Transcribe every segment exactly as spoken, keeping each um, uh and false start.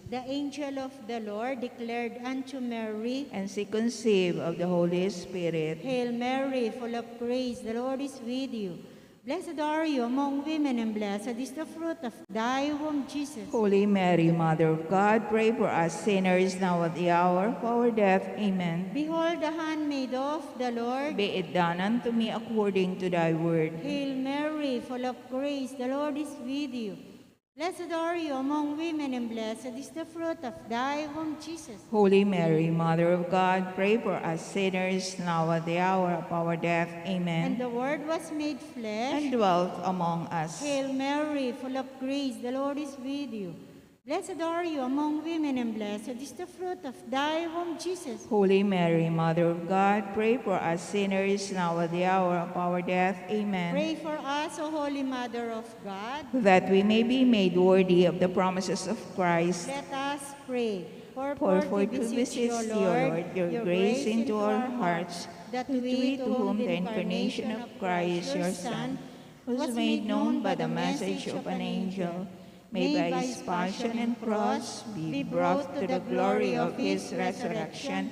The angel of the Lord declared unto Mary, and she conceived of the Holy Spirit. Hail Mary, full of grace, the Lord is with you. Blessed are you among women, and blessed is the fruit of thy womb, Jesus. Holy Mary, Mother of God, pray for us sinners, now at the hour of our death. Amen. Behold the handmaid of the Lord. Be it done unto me according to thy word. Hail Mary, full of grace, the Lord is with you. Blessed are you among women, and blessed is the fruit of thy womb, Jesus. Holy Mary, Mother of God, pray for us sinners, now at the hour of our death. Amen. And the Word was made flesh. And dwelt among us. Hail Mary, full of grace, the Lord is with you. Blessed are you among women, and blessed is the fruit of thy womb, Jesus. Holy Mary, Mother of God, pray for us sinners, now at the hour of our death. Amen. Pray for us, O Holy Mother of God. That we may be made worthy of the promises of Christ. Let us pray. For, for forth we beseech you, O Lord, your grace into our hearts, that we, to whom the incarnation of Christ, your Son, was made known by the message of an angel, may by his passion and cross be brought to the glory of his resurrection,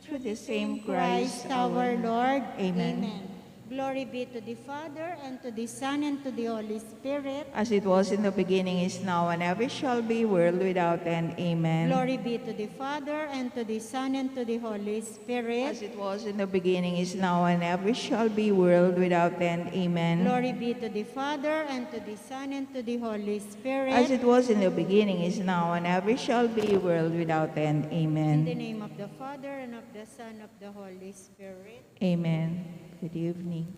through the same Christ our Lord. Amen. Glory be to the Father, and to the Son, and to the Holy Spirit. As it was in the beginning, is now, and ever shall be, world without end. Amen. Glory be to the Father, and to the Son, and to the Holy Spirit. As it was in the beginning, is now, and ever shall be, world without end. Amen. Glory be to the Father, and to the Son, and to the Holy Spirit. As it was in the beginning, is now, and ever shall be, world without end. Amen. In the name of the Father, and of the Son, of the Holy Spirit. Amen. Good evening.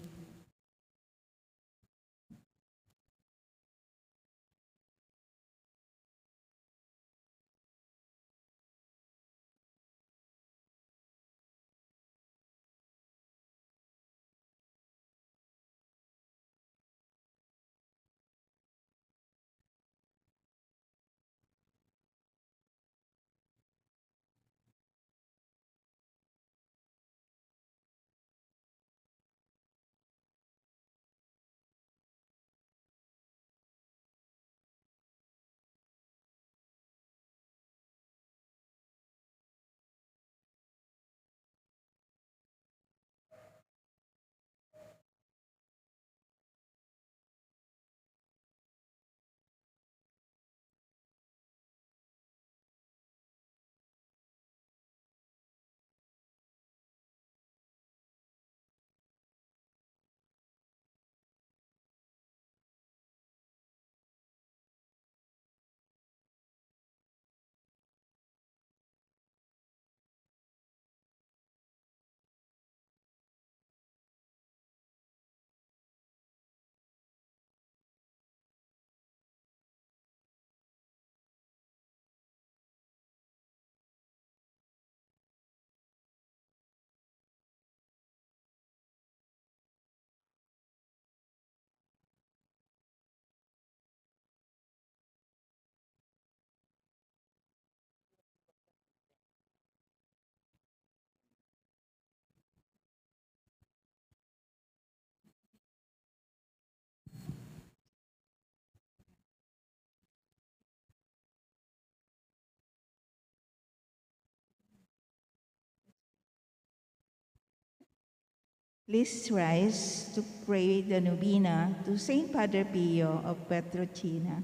Please rise to pray the novena to Saint Padre Pio of Pietrelcina.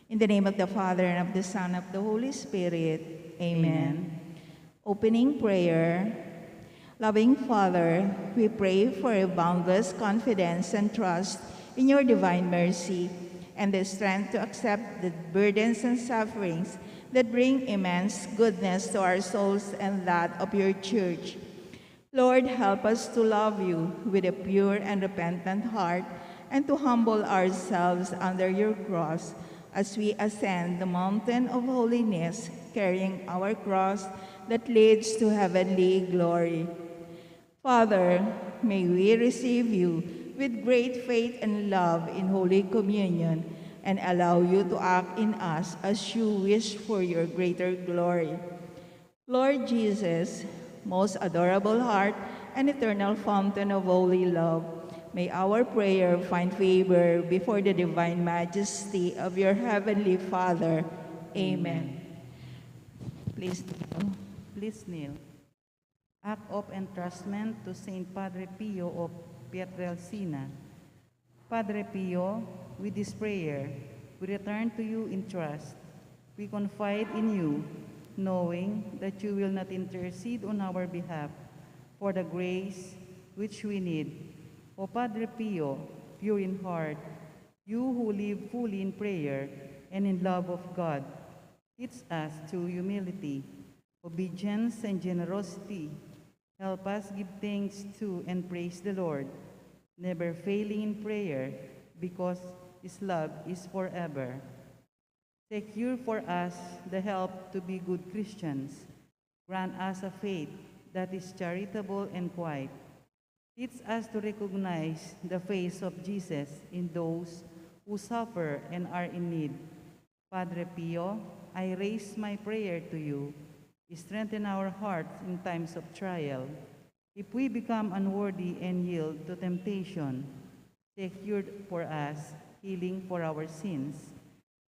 In the name of the Father, and of the Son, and of the Holy Spirit. Amen. Amen. Opening prayer. Loving Father, we pray for a boundless confidence and trust in your divine mercy and the strength to accept the burdens and sufferings that bring immense goodness to our souls and that of your church. Lord, help us to love you with a pure and repentant heart and to humble ourselves under your cross as we ascend the mountain of holiness, carrying our cross that leads to heavenly glory. Father, may we receive you with great faith and love in Holy Communion and allow you to act in us as you wish for your greater glory. Lord Jesus, most adorable heart and eternal fountain of holy love, may our prayer find favor before the divine majesty of your heavenly Father. Amen. Please kneel. Please kneel. Act of entrustment to Saint Padre Pio of Pietrelcina. Padre Pio, with this prayer, we return to you in trust. We confide in you, knowing that you will not intercede on our behalf for the grace which we need. O Padre Pio, pure in heart, you who live fully in prayer and in love of God, teach us through humility, obedience, and generosity. Help us give thanks to and praise the Lord, never failing in prayer, because his love is forever. Secure for us the help to be good Christians. Grant us a faith that is charitable and quiet. Teach us to recognize the face of Jesus in those who suffer and are in need. Padre Pio, I raise my prayer to you. Strengthen our hearts in times of trial. If we become unworthy and yield to temptation, secure for us healing for our sins.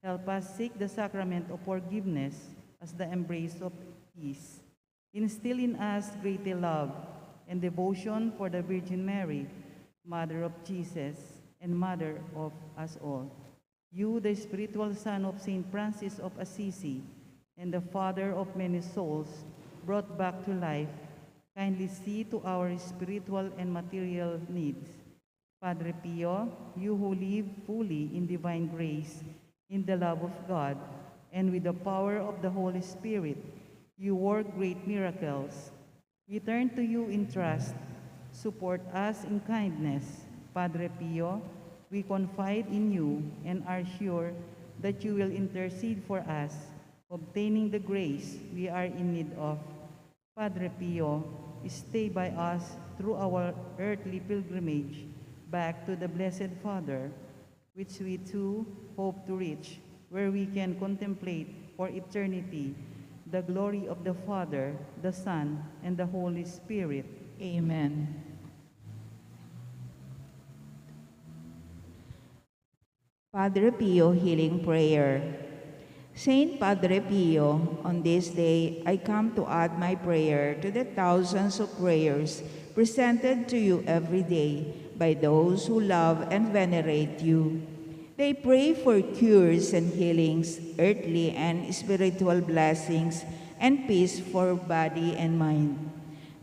Help us seek the sacrament of forgiveness as the embrace of peace. Instill in us greater love and devotion for the Virgin Mary, Mother of Jesus and Mother of us all. You, the spiritual son of Saint Francis of Assisi and the father of many souls brought back to life, kindly see to our spiritual and material needs. Padre Pio, you who live fully in divine grace, in the love of God, and with the power of the Holy Spirit, you work great miracles. We turn to you in trust. Support us in kindness. Padre Pio, we confide in you and are sure that you will intercede for us, obtaining the grace we are in need of. Padre Pio, stay by us through our earthly pilgrimage back to the Blessed Father, which we too hope to reach, where we can contemplate for eternity the glory of the Father, the Son, and the Holy Spirit. Amen. Padre Pio Healing Prayer. Saint Padre Pio, on this day I come to add my prayer to the thousands of prayers presented to you every day by those who love and venerate you. They pray for cures and healings, earthly and spiritual blessings, and peace for body and mind.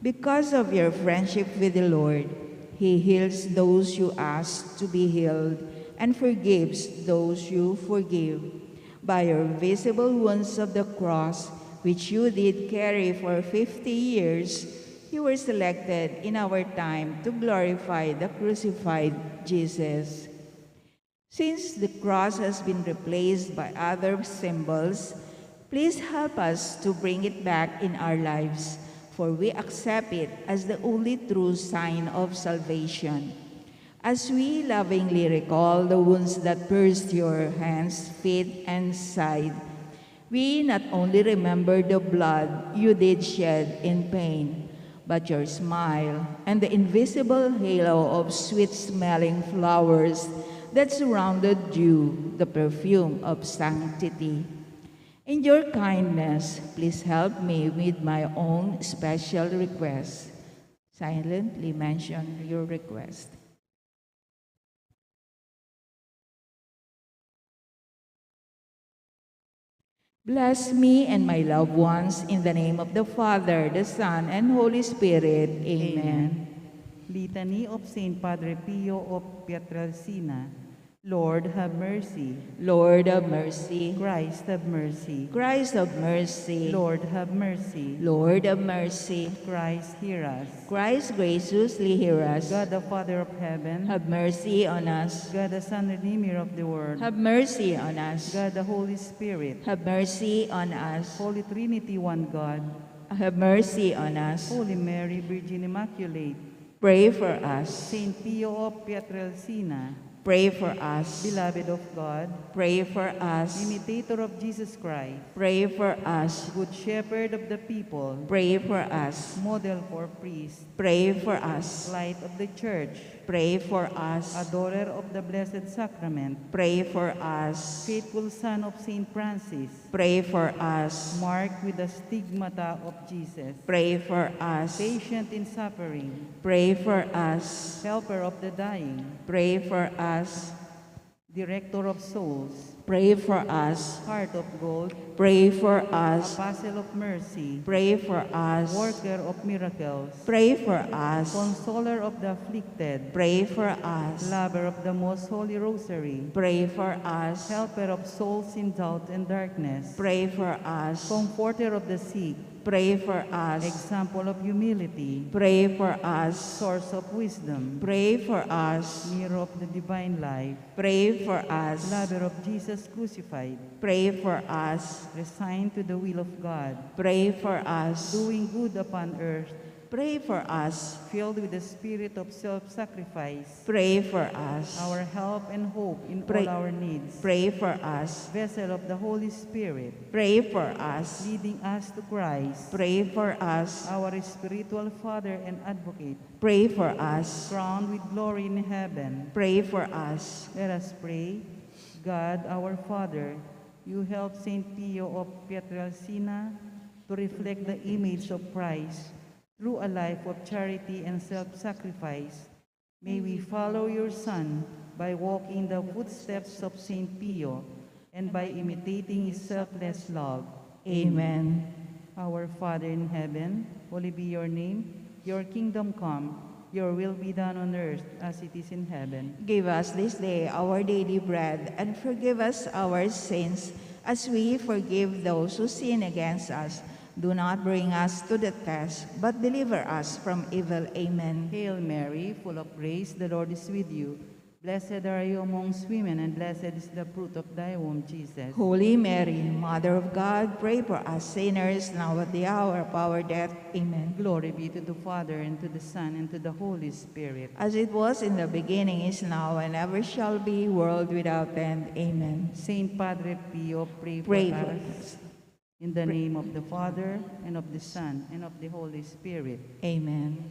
Because of your friendship with the Lord, He heals those you ask to be healed and forgives those you forgive. By your visible wounds of the cross, which you did carry for fifty years, you were selected in our time to glorify the crucified Jesus. Since the cross has been replaced by other symbols, please help us to bring it back in our lives, for we accept it as the only true sign of salvation. As we lovingly recall the wounds that pierced your hands, feet, and side, we not only remember the blood you did shed in pain, but your smile and the invisible halo of sweet-smelling flowers that surrounded you, the perfume of sanctity. In your kindness, please help me with my own special request. Silently mention your request. Bless me and my loved ones in the name of the Father, the Son, and Holy Spirit. Amen. Amen. Litany of Saint Padre Pio of Pietrelcina. Lord, have mercy. Lord, have mercy. Christ, have mercy. Christ, have mercy. Lord, have mercy. Lord, have mercy. Christ, hear us. Christ, graciously hear us. God the Father of heaven, have mercy on us. God the Son, Redeemer of the world, have mercy on us. God the Holy Spirit, have mercy on us. Holy Trinity, one God, have mercy on us. Holy Mary, Virgin Immaculate, pray for us. Saint Pio of Pietrelcina, pray for us. Beloved of God, pray for us. Imitator of Jesus Christ, pray for us. Good Shepherd of the people, pray for us. Model for priests, pray for us. Light of the Church, Pray for us. Adorer of the Blessed Sacrament. Pray for us. Faithful son of Saint Francis. Pray for us. Marked with the stigmata of Jesus. Pray for us. Patient in suffering. Pray for us. Helper of the dying. Pray for us. Director of souls. Pray for us. Heart of gold. Pray for us. Apostle of mercy. Pray for us. Worker of miracles. Pray for us. Consoler of the afflicted. Pray for us. Lover of the most holy rosary. Pray for us. Helper of souls in doubt and darkness. Pray for us. Comforter of the sick. Pray for us. Example of humility. Pray for us. Source of wisdom. Pray for us. Mirror of the divine life. Pray for us. Lover of Jesus crucified. Pray for us. Resigned to the will of God. Pray for us. Doing good upon earth. Pray for us. Filled with the spirit of self-sacrifice. Pray for us. Our help and hope in Pray, all our needs. Pray for us. Vessel of the Holy Spirit. Pray for us. Leading us to Christ. Pray for us. Our spiritual Father and Advocate. Pray for us. Crowned with glory in heaven. Pray for us. Let us pray. God, our Father, you help Saint Pio of Pietrelcina to reflect the image of Christ through a life of charity and self-sacrifice. May we follow your Son by walking the footsteps of Saint Pio and by imitating his selfless love. Amen. Our Father in heaven, holy be your name. Your kingdom come. Your will be done on earth as it is in heaven. Give us this day our daily bread, and forgive us our sins, as we forgive those who sin against us. Do not bring us to the test, but deliver us from evil. Amen. Hail Mary, full of grace, the Lord is with you. Blessed are you amongst women, and blessed is the fruit of thy womb, Jesus. Holy Mary, Mother of God, pray for us sinners, now at the hour of our death. Amen. Glory be to the Father, and to the Son, and to the Holy Spirit. As it was in the beginning, is now, and ever shall be, world without end. Amen. Saint Padre Pio, pray Pray for for us. us. In the name of the Father, and of the Son, and of the Holy Spirit. Amen.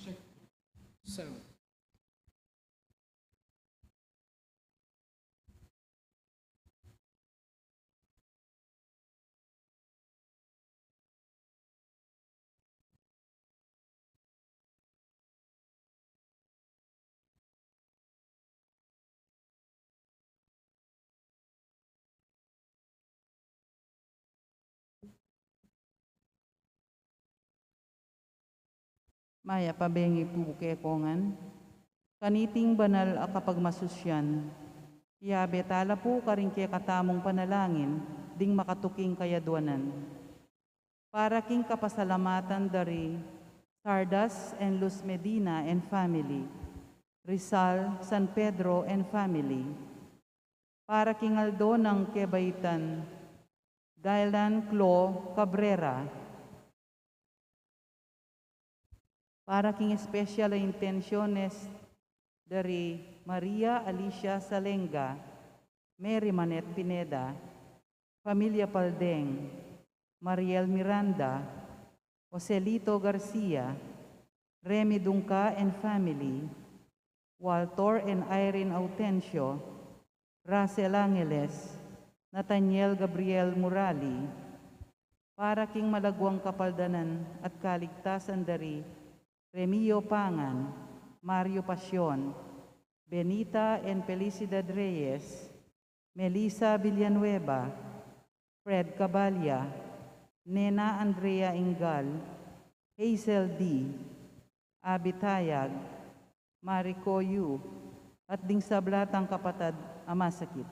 Check. Sound. Mayap a bengi pu kekongan, kaniting banal a kapagmasusyan, yabe tala pu karing kekatamung panalangin ding makatuking kayadwanan. Para king kapasalamatan dari Sardas and Luz Medina and family, Rizal, San Pedro and family. Para king aldo nang kebaitan, Dylan Clo Cabrera. Para king espesyal a intensyones dari Maria Alicia Salenga, Mary Manette Pineda, Familia Paldeng, Mariel Miranda, Joselito Garcia, Remy Dungca and family, Walter and Irene Autencio, Russell Angeles, Nathaniel Gabriel Murali, para king malaguang kapaldanan at kaligtasan da ri Remio Pangan, Mario Pasion, Benita and Felicidad Reyes, Melissa Villanueva, Fred Cabalia, Nena Andrea Ingal, Hazel D, Abby Tayag, Mariko Yu, at ding sabla tang kapatad a masakit.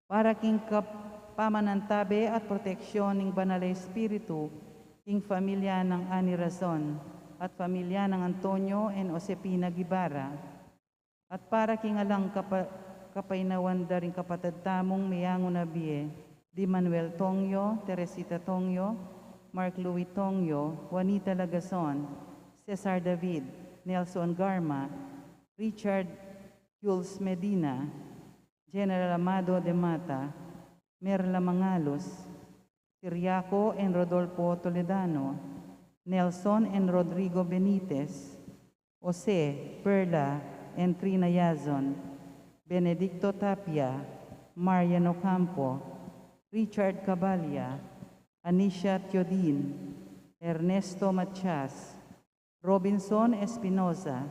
Para king kap-, pamanantabe at proteksyon ning Banal a Espiritu, king familia nang Ani Razon, at familia nang Antonio and Josefina Guevara, at para king alang kapa-, kapainawan da ring kapatad tamung meangu na bie, di Manuel Tongyo, Teresita Tongyo, Mark Louis Tongyo, Juanita Lagazon, Cesar David, Nelson Garma, Richard Jules Medina, General Amado de Mata, Merla Mangalos, Ciriaco and Rodolfo Toledano, Nelson and Rodrigo Benitez, Jose, Perla, and Trina Yazon, Benedicto Tapia, Marian Ocampo, Richard Cabalia, Anisha Teodin, Ernesto Matias, Robinson Espinosa,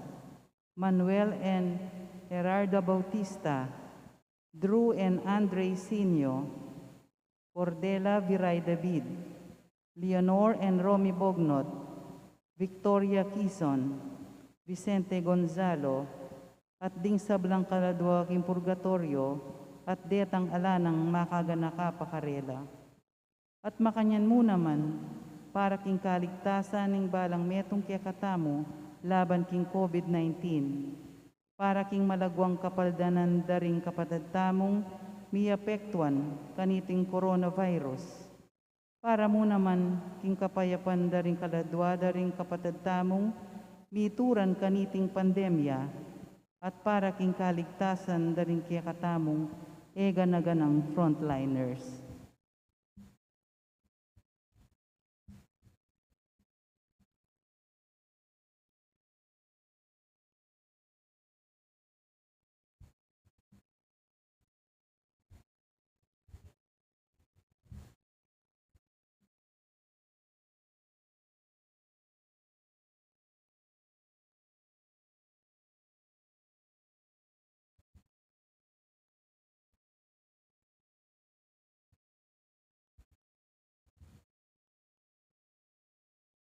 Manuel and Gerarda Bautista, Drew and Andre Sinio, Cordela Viray David, Leonor and Romy Bognot, Victoria Kison, Vicente Gonzalo, at ding sablang kaladua king purgatoryo, at detang ala nang makaganaka pa karela. At makanyan mu naman, para king kaligtasan ning balang metung kekatamu laban king COVID nineteen, para king malaguang kapaldanan da ring kapatad tamung miapektuan kaniting coronavirus, para mu naman king kapayapan da ring kaladua da ring kapatad tamung mituran kaniting pandemya, at para king kaligtasan da ring kekatamung eganaganang frontliners.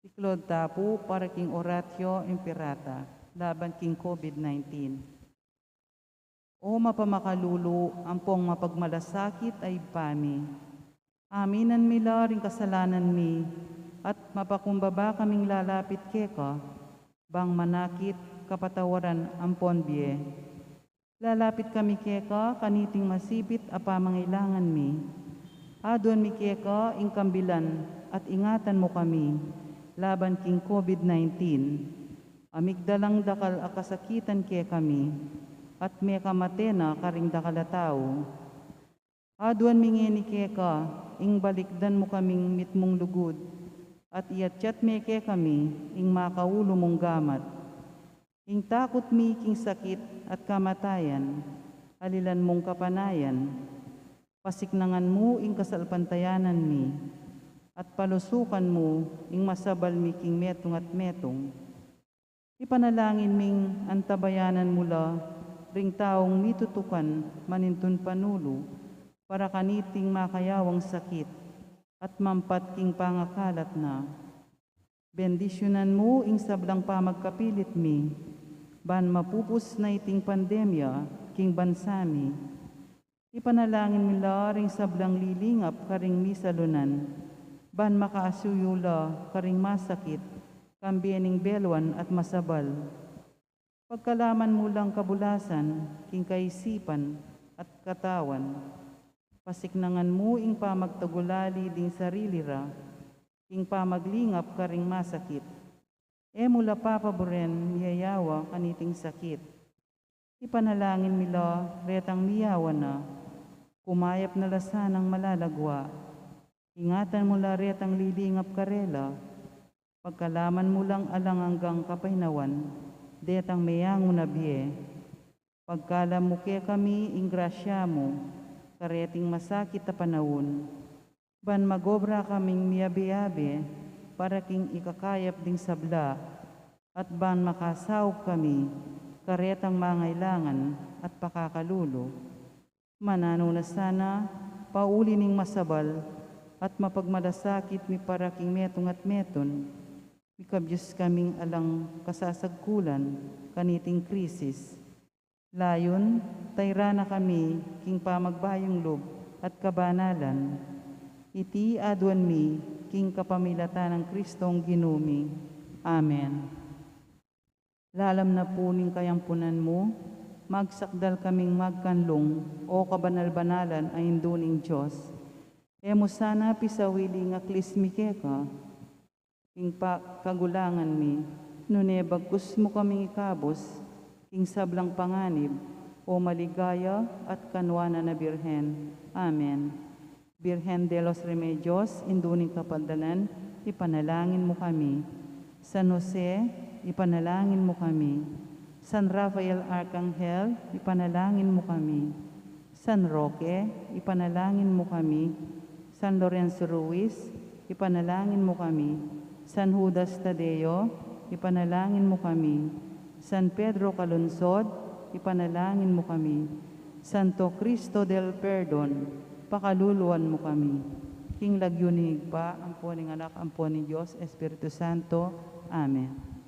Tiklod tapu para king Oratio Imperata laban king COVID nineteen. O mapamakalulu ampong mapagmalasakit a Ibpa mi, aminan mi la ring kasalanan mi at mapakumbaba kaming lalapit keka, bang manakit kapatawaran ampon bie. Lalapit kami keka kaniting masipit a pamangailangan mi. Aduan mi keka ing kambilan at ingatan mu kami laban king COVID nineteen. Amigdalang dakal a kasakitan kekami at mekamate na karing dakal a tau. Aduan mi ngeni keka ing balikdan mu kaming mitmung lugud at iatyat me kekami ing makaulu mung gamat. Ing takut mi king sakit at kamatayan, alilan mung kapanayan. Pasiknangan mu ing kasalpantayanan mi at palusukan mu ing masabal mi king metung at metung. Ipanalangin ming antabayanan mu la ring taung mitutukan manintun panulu para kaniting makayawang sakit at mampat king pangakalat na. Bendisyunan mu ing sablang pamagkapilit mi ban mapupus na iting pandemya king bansa mi. Ipanalangin mi la ring sablang lilingap karing misalunan ban makaasuyu la karing masakit kambe ning beluan at masabal. Pagkalaman mu lang kabulasan king kaisipan at katawan. Pasiknangan mu ing pamagtagulali ding sarili ra king pamaglingap karing masakit. E mu la papaburen miyayawa kaniting sakit. Ipanalangin mi la retang miyawa na, kumayap na la sanang malalagua. Ingatan mu la retang lilingap karela. Pagkalaman mu lang alang anggang kapaynawan detang meyangu na bie. Pagkalam mu kekami ing grasya mu kareting masakit a panaun, ban mag-obra kaming miyabe-yabe para king ikakayap ding sabla, at ban makasaup kami karetang mangailangan at pakakalulu. Mananu na sana, pauli ning masabal at mapagmalasakit mi para king metung at metung, mikabyus kaming alang kasasagkulan kaniting krisis. Layun, tayra na kami king pamagbayung lub at kabanalan. Iti aduan mi king kapamilatan nang Kristong Ginu mi. Amen. Lalam na pu ning kayampunan mu, magsakdal kaming magkanlung, o kabanal-banalan a Indu ning Dios. E mu sana pisawili ing aklis mi keka king pa-, kagulangan mi, nune bagkus mu kaming ikabus king sablang panganib, o maligaya at kanuanan a Birhen. Amen. Birhen de los Remedios, Indu ning Kapaldanan, ipanalangin mu kami. San Jose, ipanalangin mu kami. San Rafael Arcangel, ipanalangin mu kami. San Roque, ipanalangin mu kami. San Lorenzo Ruiz, ipanalangin mu kami. San Judas Tadeo, ipanalangin mu kami. San Pedro Calungsod, ipanalangin mu kami. Santo Cristo del Perdon, pakaluluan mu kami. King lagyu ning Ibpa, ampo ning Anak, ampo ning Dios Espiritu Santo. Amen.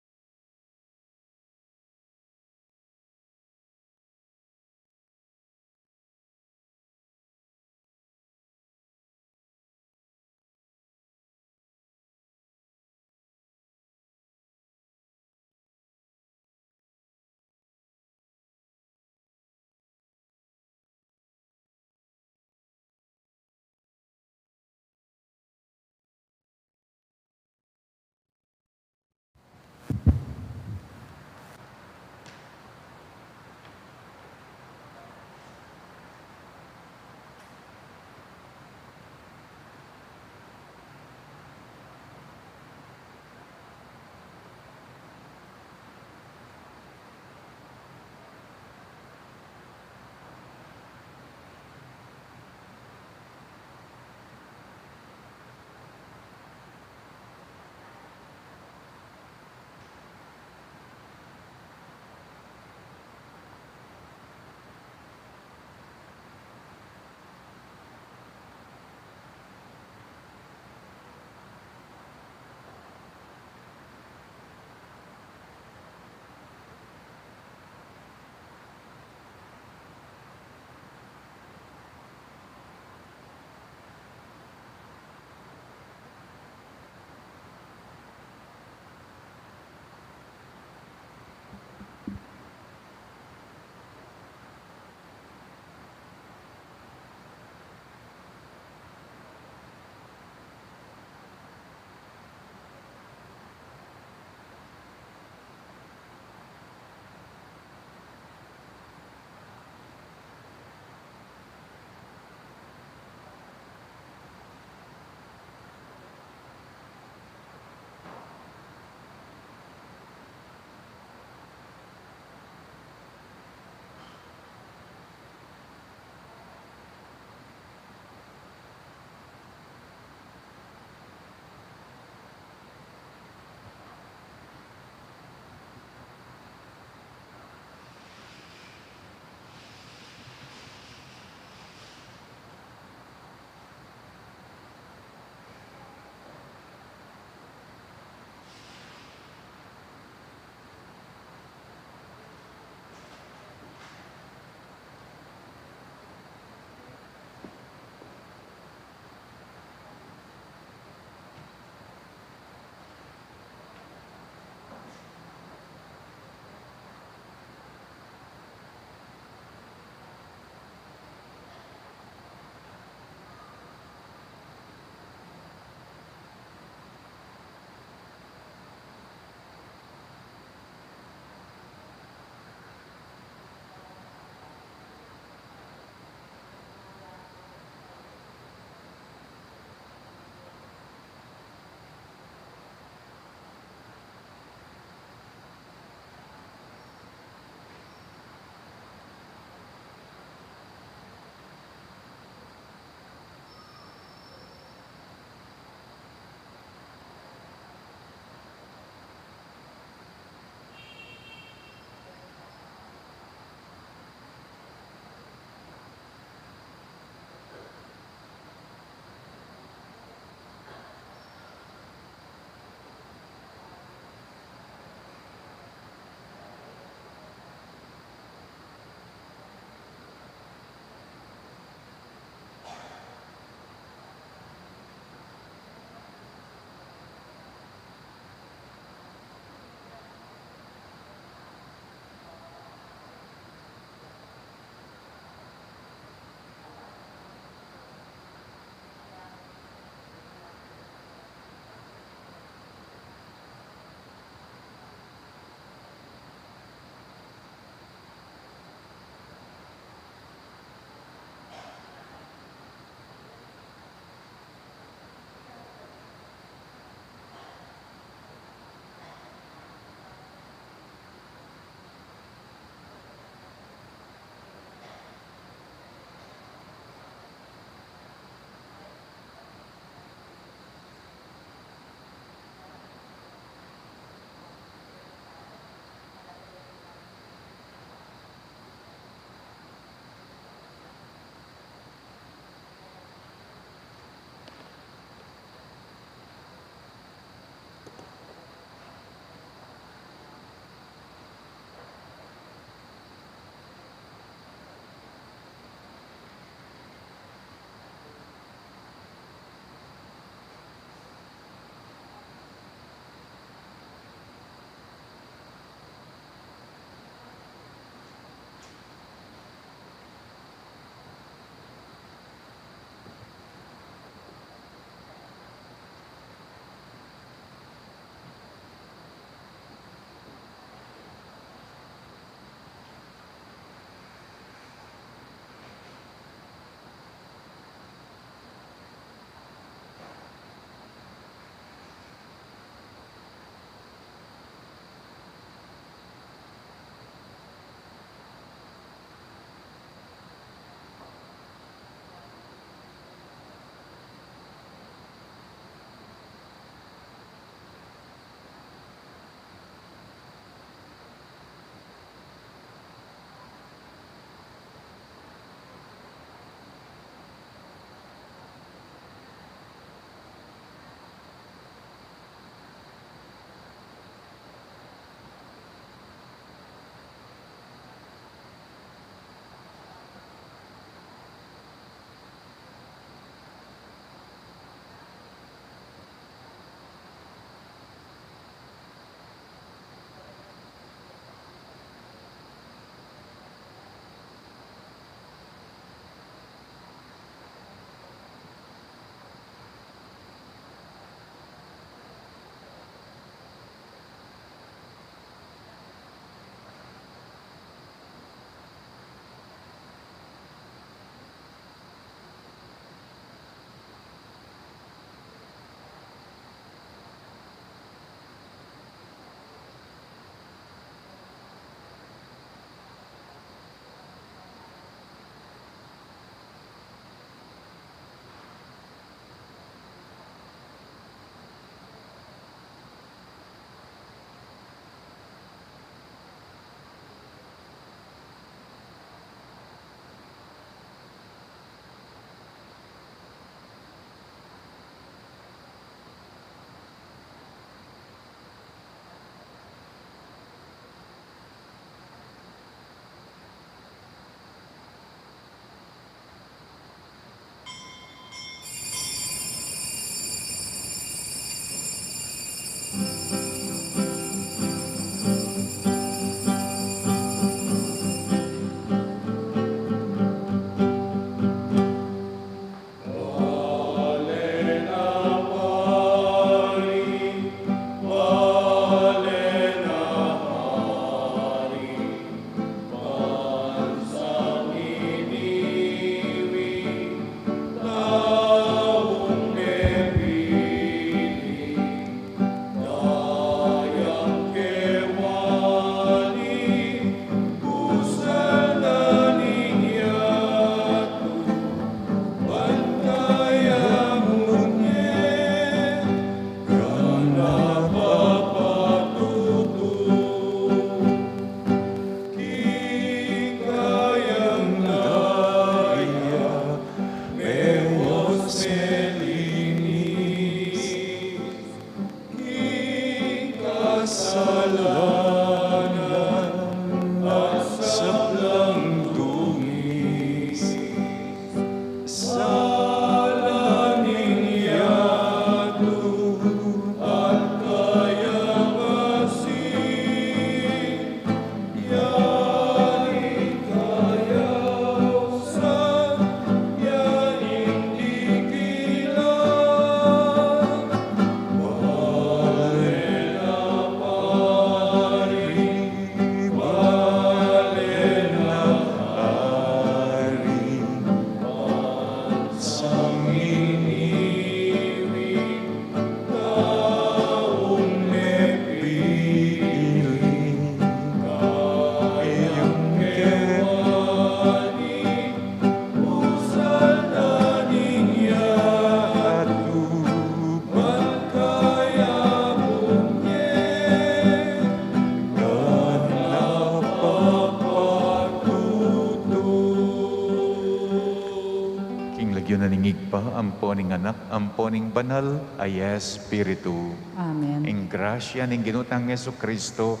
Ibpa, ampo ning Anak, ampo ning Banal a Espiritu. Amen. Ing grasya ning Ginu tang Jesucristo,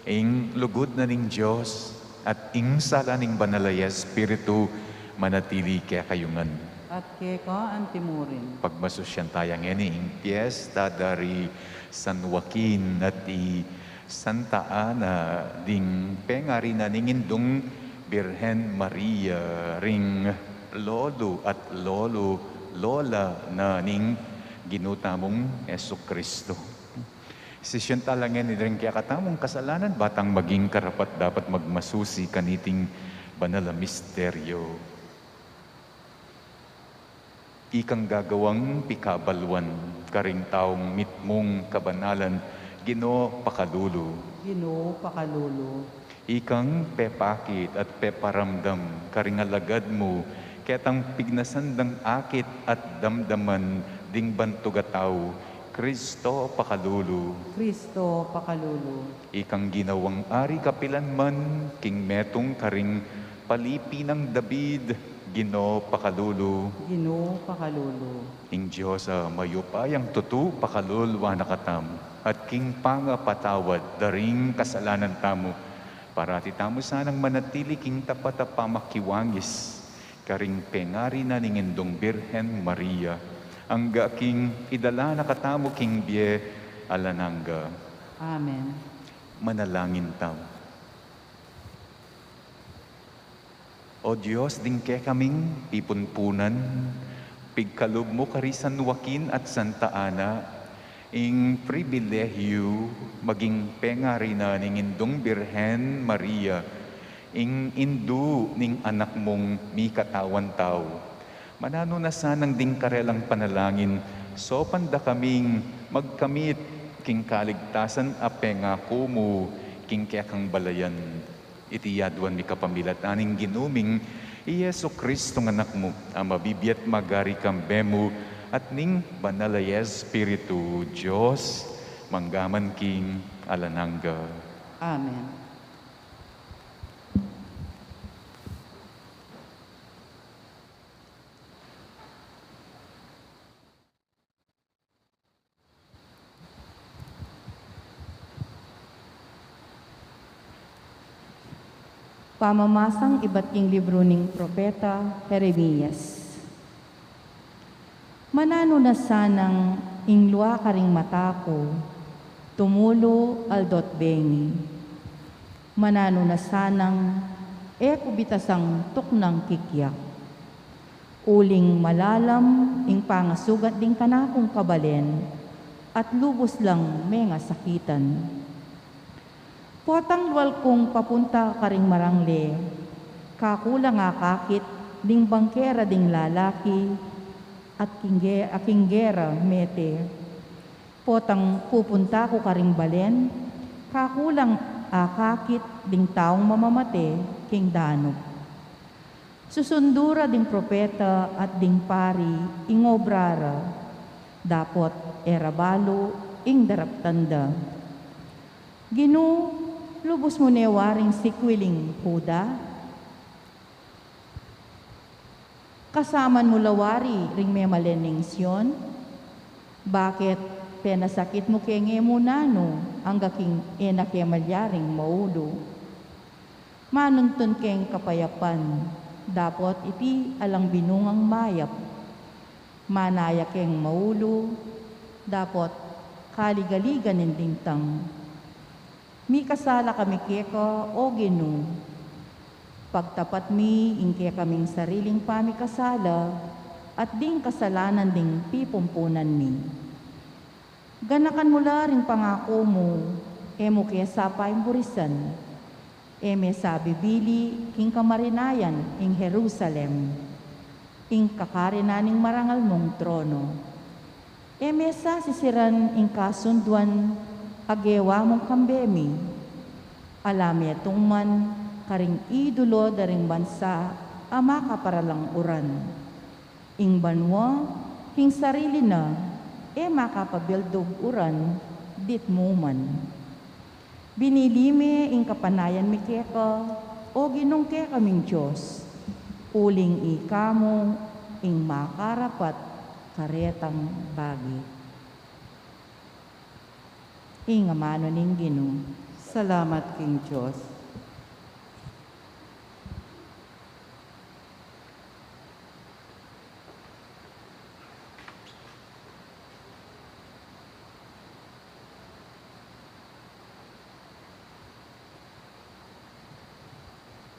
ing lugud na ning Dios, at ing sala ning Banal a Espiritu, manatili kekayu ngan. At keka antimurin. Pagmasusyan taya ngeni ing piesta da ri San Joaquin at i Santa Ana, ding pengari na ning Indung Birhen Maria, ring lolo at lolo, lola na ning Ginu tamung Jesucristo. Sisian tala ngeni ring kekatamung kasalanan, ba tang maging karapat-dapat magmasusi kaniting banal a misteryo. Ikang gagawang pikabaluan karing taung mitmung kabanalan, Ginu, pakalulu. Ginu, pakalulu. Ikang pepakit at peparamdam karing alagad mu, ketang pignasan dang akit at damdaman ding bantug a tau, Kristo, pakalulu. Kristo, pakalulu. Ikang ginawang ari kapilan man king metung karing palipi nang David, Ginu, pakalulu. Ginu, pakalulu. Ing Dios a mayupayang tutu, pakalulu na katamu. At king pangapatawad da ring kasalanan tamu, parati tamu sanang manatili king tapat a pamakiwangis karing pengari na ning Indung Birhen Maria, angga king idala na katamu king bie alang angga. Amen. Manalangin tamu. O Dios, ding kekaming pipunpunan, pigkalub mu kari San Joaquin at Santa Ana ing pribilehiyu maging pengari na ning Indung Birhen Maria, ing indu ning Anak mung mikatawan tau. Mananu na sanang ding karelang panalangin, saupan da kaming magkamit king kaligtasan a pengaku mu king kekang balayan. Iti aduan mi kapamilatan ning Ginu ming i Jesucristo nga Anak mu, a mabibie at magari kambe mu at ning Banal a Espiritu, Dios, mangga man king alang angga. Amen. Pamamasang ibat king libru ning propeta Jeremias. Mananu na sanang ing lua karing mata ku tumulu aldo't bengi? Mananu na sanang e ku bitasang tuknang kikyak? Uling malalam ing pangasugat ding kanakung kabalen, at lubus lang mengasakitan. Potang lual kung papunta karing marangle, kaku lang akakit ding bangkera ding lalaki, at king ge-, a king gera mete. Potang pupunta ku karing balen, kaku lang akakit ding taung mamamate king danup. Susundu ra ding propeta at ding pari ing obra ra, dapot e ra balu ing daraptan da. Ginu, lubus mu ne waring sikwi ling Juda? Kasaman mu la wari ring memalen ning Sion? Bakit penasakit mu keng e mu nanu angga king e na ke malyaring maulu? Manuntun keng kapayapan, dapot iti alang binungang mayap. Manaya keng maulu, dapot kaligaligan ning dingtang. Mikasala kami keka, o Ginu. Pagtapat mi ing kekaming sariling pamikasala at ding kasalanan ding pipumpunan mi. Ganakan mu la ring pangaku mu, e mu ke sa paimburisan, e me sa bibili king kamarinayan ing Jerusalem, ing kakarinan ning marangal mung trono. E me sa sisiran ing kasunduan a gewa mung kambe mi, ala me tung man karing idolo da ring bansa a makaparalang uran. Ing banua, king sarili na, e makapabildug uran ditmu man. Binili me ing kapanayan mi keka, o Ginung kekaming Dios, uling ika mu ing makarapat karetang bage. Ing amanu ning Ginu. Salamat king Dios.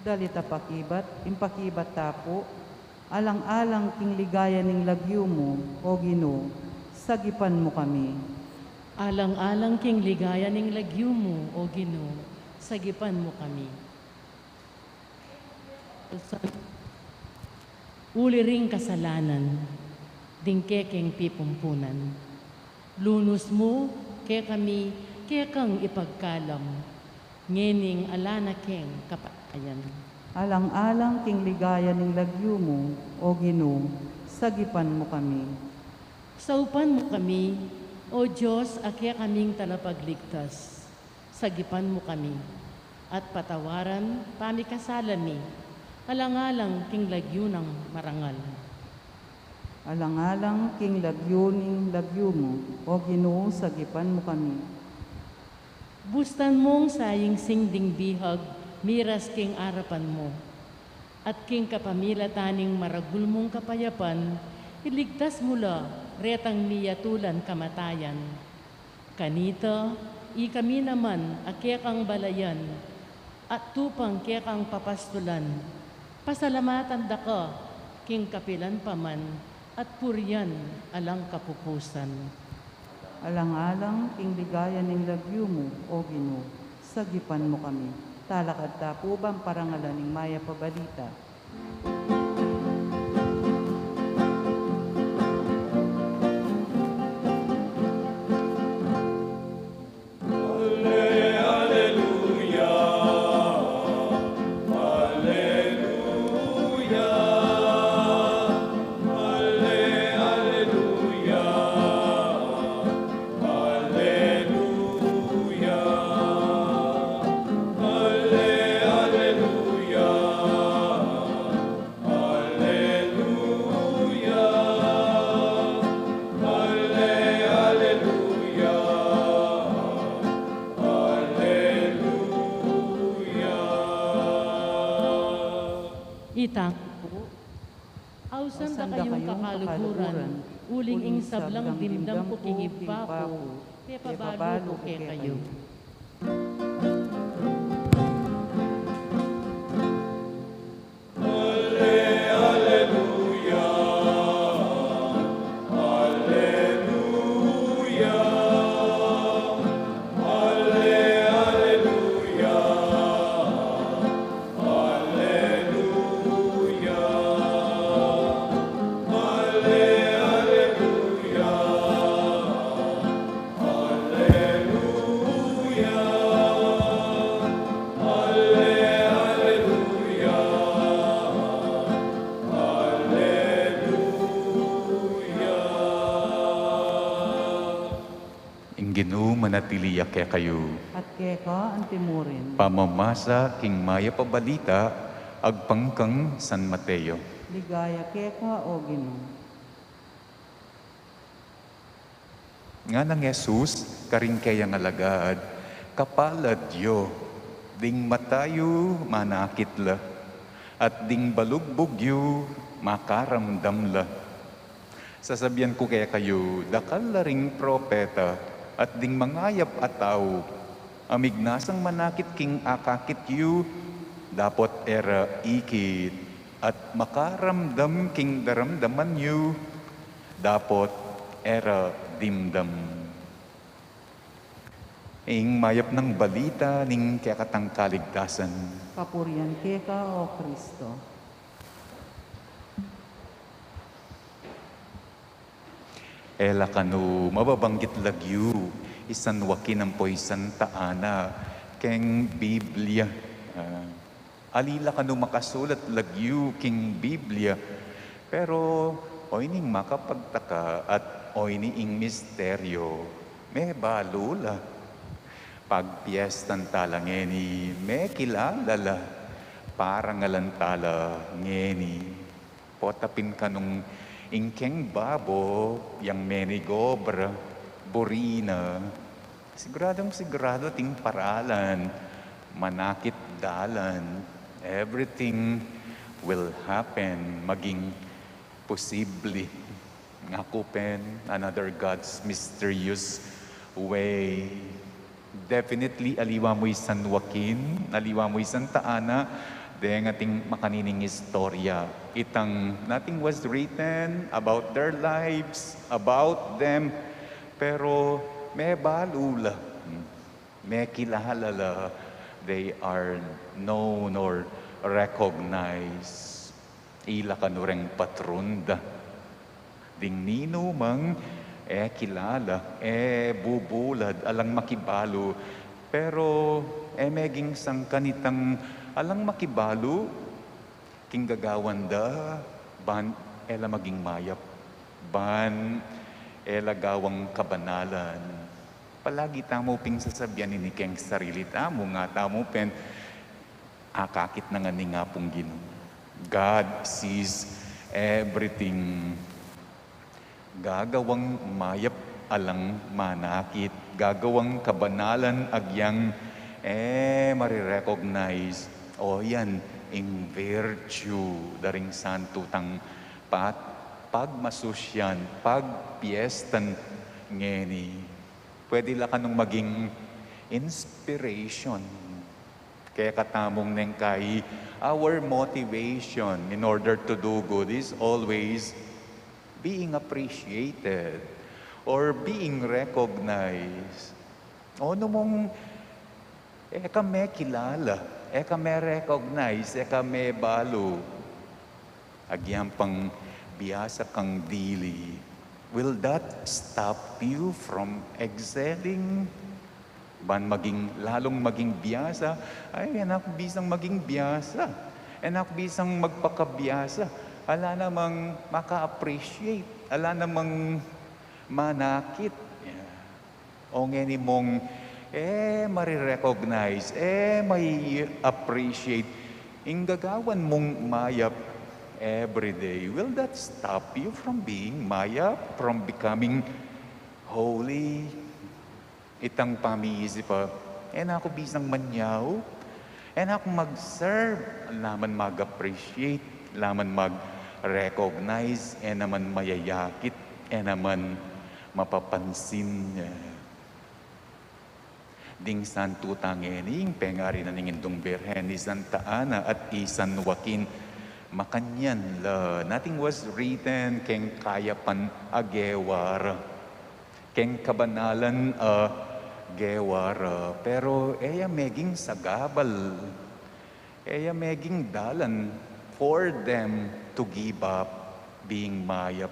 Dalit a pakibat, ing pakibat ta pu, alang-alang king ligaya ning lagyu mu, O Ginu, sagipan mu kami. Alang-alang king ligaya ning lagyu mu, O Ginu, sagipan mu kami. Uli ring kasalanan ding kekeng pipumpunan, lunus mu kekami kekang ipagkalam, ngening ala na keng kapatayan. Alang-alang king ligaya ning lagyu mu, O Ginu, sagipan mu kami. Saupan mu kami, O Dios, a kekaming talapagligtas, sagipan mu kami, at patawaran pamikasala mi, alang-alang king lagyu nang marangal. Alang-alang king lagyu ning lagyu mu, O Ginu, sagipan mu kami. Bustan mung sayingsing ding bihag miras king arapan mu, at king kapamilatan ning maragul mung kapayapan, iligtas mu la retang miyatulan kamatayan. Kanita, ikami naman a kekang balayan, at tupang kekang papastulan, pasalamatan da ka king kapilan pa man at purian alang kapupusan. Alang-alang king ligaya ning lagyu mu, O Ginu, sagipan mu kami. Talakad ta pu bang parangalan ing mayap a balita. Itang pu, ausan da kayung kakaluguran, uling ing sablang dimdam ku king Ibpa ku, pepabalu ku kekayu. Ing Ginu manatili ya kekayu. At keka anti murin. Pamamasa king mayap a balita agpang kang San Mateo. Ligaya keka, O Ginu. Nganang Jesus karing keyang alagad, "Kapalad yu, ding mata yu manakit la, at ding balugbug yu makaramdam la." Sasabian ku kekayu, dakal la ring propeta at ding mangayap a tau a mignasang manakit king akakit yu, dapot e ra ikit, at makaramdam king daramdaman yu, dapot e ra dimdam. Ing mayap nang balita ning kekatang kaligtasan. Kapurian keka, O Kristo. E la kanu mababanggit lagyu i San Joaquin ampo i Santa Ana keng Biblia. Ah, ali la kanu makasulat lagyu king Biblia. Pero oyni ing makapagtaka at oyni ing misteryo, mebalu la. Pagpiestan ta la ngeni, mekilala la, parangalan ta la ngeni. Potapin ka nung ing keng babo, yang menigobra, buri na. Siguradung sigurado ating paralan, manakit dalan, everything will happen, maging posible. Ngaku pin, another God's mysterious way. Definitely, aliwa mu i San Joaquin, aliwa mu i Santa Ana, deng ating makanining istorya. Itang nothing was written about their lives, about them, pero mebalu la, mekilala la, they are known or recognized. Ila kanu reng patrun da. Ding ninumang e kilala, e bubulad, alang makibalu. Pero e meging sangkan itang alang makibalu, king gagawan da, ban e la maging mayap, ban e la gawang kabanalan. Palagi tamu ping sasabian ini keng sarili tamu, nga tamu pin, akakit na ngeni ning Apung Ginu. God sees everything. Gagawang mayap alang manakit, gagawang kabanalan agyang e marirecognize. O yan, ing virtue da ring santu tang pat-, pagmasusyan, pagpiestan ngeni. Pwede la kanung maging inspiration kekatamung neng kai, our motivation in order to do good is always being appreciated or being recognized. O, nu mung e ka mekilala, e ka me-recognize, e ka mebalu, agyang pang biasa kang dili, will that stop you from excelling? Ban maging, lalung maging biasa. Ay, e na ku bisang maging biasa. E na ku bisang magpakabiasa. Ala namang maka-appreciate. Ala namang manakit. Yeah. O ngeni mung e marirecognize, e mai-appreciate ing gagawan mung mayap every day. Will that stop you from being mayap, from becoming holy? Itang pamiisip a, e na ku bisang manyaup, e na ku mag-serve, ala man mag-appreciate, ala man mag-recognize, e naman mayayakit, e naman mapapansin. Ding santu tang ngeni, ing pengari na ning Indung Birhen, i Santa Ana at i San Joaquin, makanyan la, nothing was written keng kayapan a gewara, keng kabanalan a gewara, pero e ya meging sagabal, e ya meging dalan for them to give up being mayap.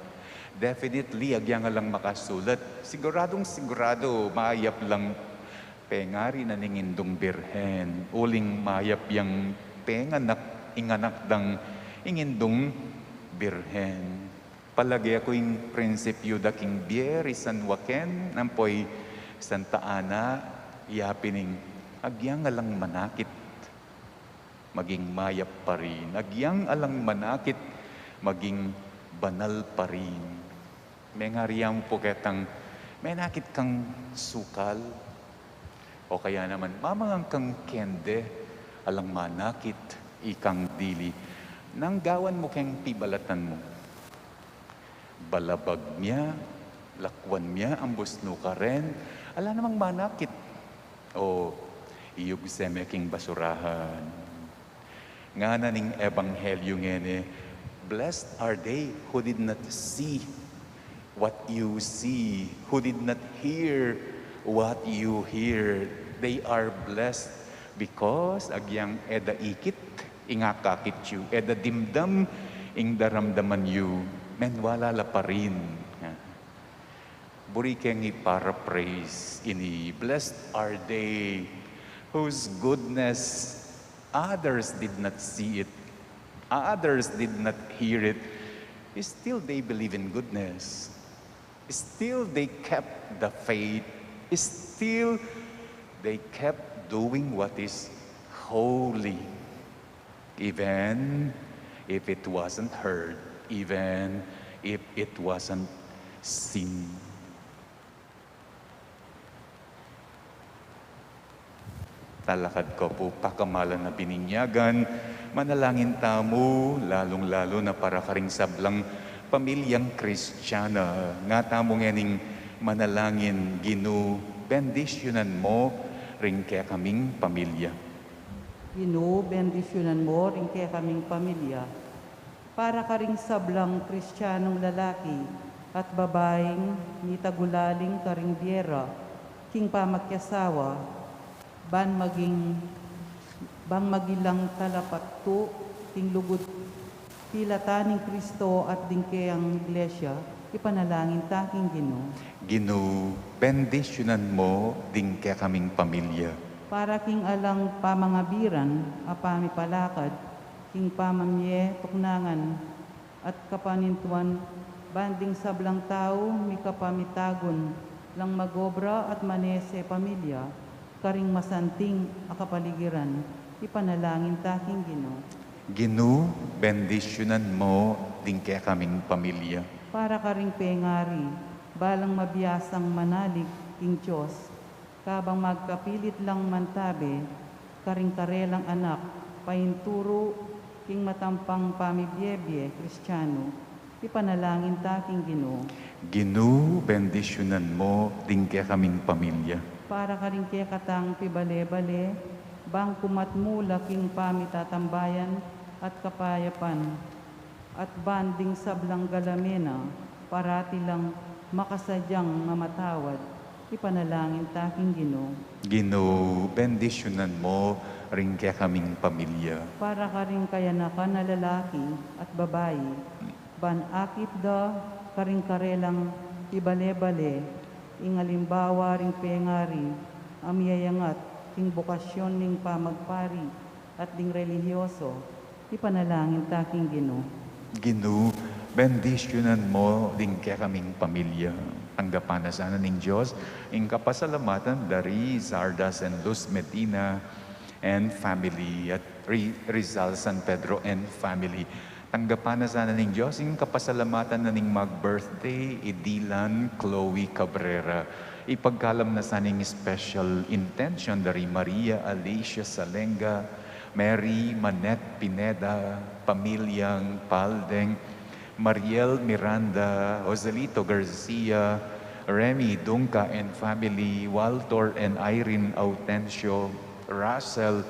Definitely, agyang alang makasulat, siguradung sigurado mayap lang pengari na ning Indung Birhen, uling mayap yang penganak, ing anak dang ing Indung Birhen. Palage ku ing prinsipyu da king Bie, i San Joaquin, ampo i Santa Ana, ya pin ing agyang alang manakit, maging mayap pa rin. Agyang alang manakit, maging banal pa rin. Mengari ya mu pu ketang menakit kang sukal, o kaya naman mamangan kang kende, alang manakit ikang dili. Nanu ing gawan mu keng pibalatan mu? Balabag mia, lakwan mia, ambus nu karen, ala namang manakit. O, iyugse me king basurahan. Ngana ning ebanghelyu ngeni, "Blessed are they who did not see what you see, who did not hear what you hear. They are blessed because," agyang e da ikit ing akakit yu, e da dimdam ing daramdaman yu, menwala la pa rin. Buri keng i-paraphrase ini, "Blessed are they whose goodness others did not see it, others did not hear it, still they believe in goodness." Still, they kept the faith. Still, they kept doing what is holy, even if it wasn't heard even if it wasn't seen. Talakad ko pu pakamalan a bininyagan, manalangin tamu, lalung-lalu na para karing sablang pamilyang Kristiyana. Nga tamu ngening manalangin, Ginu, bendisyunan mo ring kekaming pamilya. Ginu, bendisyunan mo ring kekaming pamilya. Para karing sablang Kristiyanong lalaki at babaing mitagulaling karing bie ra king pamagkasawa, ban maging, ban maging lang talapatu king lugud pilatan ning Kristo at ding keyang Iglesia, ipanalangin ta king Ginu. Ginu, bendisyunan mo ding kekaming pamilya. Para king alang pamangabiran a pamipalakad, king pamamie tuknangan at kapanintuan, ban ding sablang tau mikapamitagun lang magobra at manese pamilya karing masanting a kapaligiran, ipanalangin ta king Ginu. Ginu, bendisyunan mo ding kekaming pamilya. Para karing pengari, balang mabiasang manalig king Dios, kabang magkapilit lang mantabe karing karelang anak, painturu king matampang pamibie-bie Kristiyanu, ipanalangin ta king Ginu. Ginu, bendisyunan mo ding kekaming pamilya. Para karing kekatang pibale-bale, bang kumatmu la king pamitatambayan at kapayapan, at ban ding sablang galame na, parati lang makasadyang mamatawad, ipanalangin ta king Ginu. Ginu, bendisyunan mo ring kekaming pamilya. Para karing kayanakan a lalaki at babai, ban akit da karing karelang pibale-bale, ing alimbawa ring pengari a miyayangat king bokasyon ning pamagpari at ding relihiyoso, ipanalangin ta king Ginu. Ginu, bendisyunan mo ding kekaming pamilya. Tanggapan na sana ning Dios ing kapasalamatan da ri Zardas and Luz Medina and family at Ri-, Rizal San Pedro and family. Tanggapan na sana ning Dios ing kapasalamatan na ning mag-birthday, i Dylan Chloe Cabrera. Ipagkalam na sana ing special intention da ri Maria Alicia Salenga, Mary Manette Pineda, pamilyang Paldeng, Mariel Miranda, Joselito Garcia, Remy Dunca and family, Walter and Irene Autencio, Russell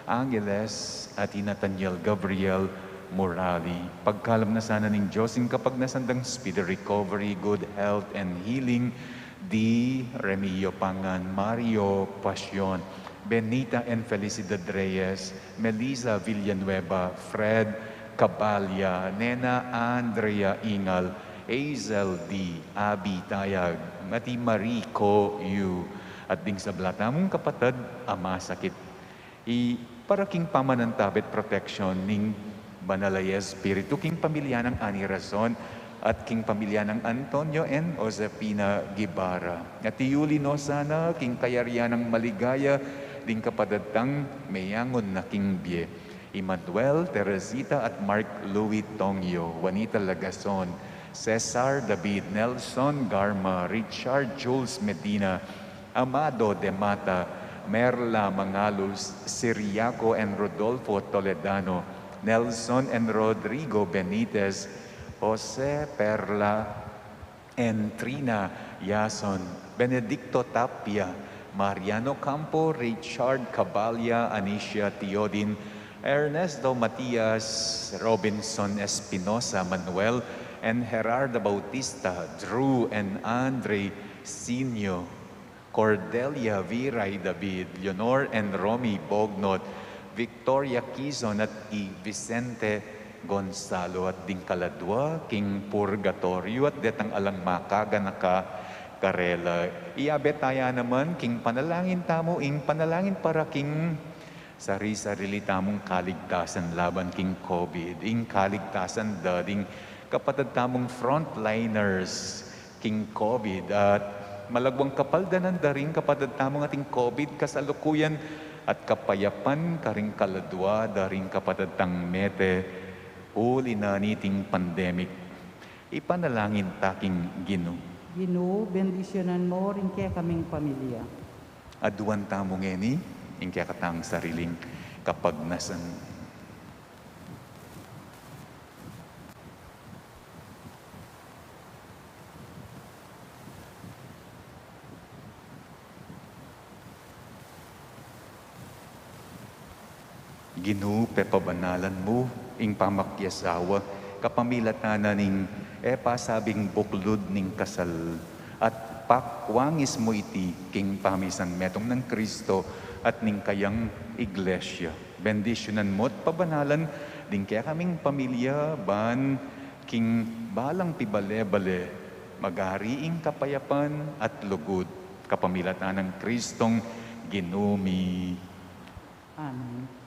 Angeles, at i Nathaniel Gabriel Morali. Pagkalam na sana ning Dios ing kapagnasan dang speedy recovery, good health, and healing di Remio Pangan, Mario Pasion, Benita and Felicidad Reyes, Melissa Villanueva, Fred Cabalia, Nena Andrea Ingal, Hazel D, Abby Tayag, Mati Marico Yu, at ding sabla tamung kapatad a masakit. I para king pamanantabe at proteksyon ning Banal a Espiritu king pamilya nang Ani Rason at king pamilya nang Antonio and Josefina Guevara. At iyuli no sana king kayarian nang maligaya ding kapatad tang meyangun na king bie, i Manuel, Teresita at Mark Louis Tongyo, Juanita Lagason, Cesar David, Nelson Garma, Richard Jules Medina, Amado de Mata, Merla Mangalus, Siriaco and Rodolfo Toledano, Nelson and Rodrigo Benitez, Jose Perla and Trina Yason, Benedicto Tapia, Mariano Campo, Richard Cabalia, Anicia Teodin, Ernesto Matias, Robinson Espinosa Manuel, and Gerardo Bautista, Drew and Andre Sinio, Cordelia Viray David, Leonor and Romy Bognot, Victoria Quizon at i Vicente Gonzalo, at ding kaladua king purgatoryo at detang alang makaganaka karela. Iyabe taya naman king panalangin tamu ing panalangin para king sari-sarili tamung kaligtasan laban king COVID, ing kaligtasan da ding kapatad tamung frontliners king COVID, at malagwang kapaldanan da ring kapatad tamung ating COVID kasalukuyan, at kapayapan karing kaladua da ring kapatad tang mete Uli na niting pandemic, ipanalangin ta king Ginu. Ginu, bendisyunan mu ring kekaming pamilya. Aduan tamu ngeni ing kekatang sariling kapagnasan. Ginu, pepabanalan mu ing pamakiasawa kapamilatan na ning e pasabing buklud ning kasal, at pakuangis mu iti king pamisan metung nang Kristo at ning kayang Iglesia. Bendisyunan mu at pabanalan ding kekaming pamilya ban king balang pibale-bale magari ing kapayapan at lugud, kapamilatan nang Kristong Ginu mi. Amen.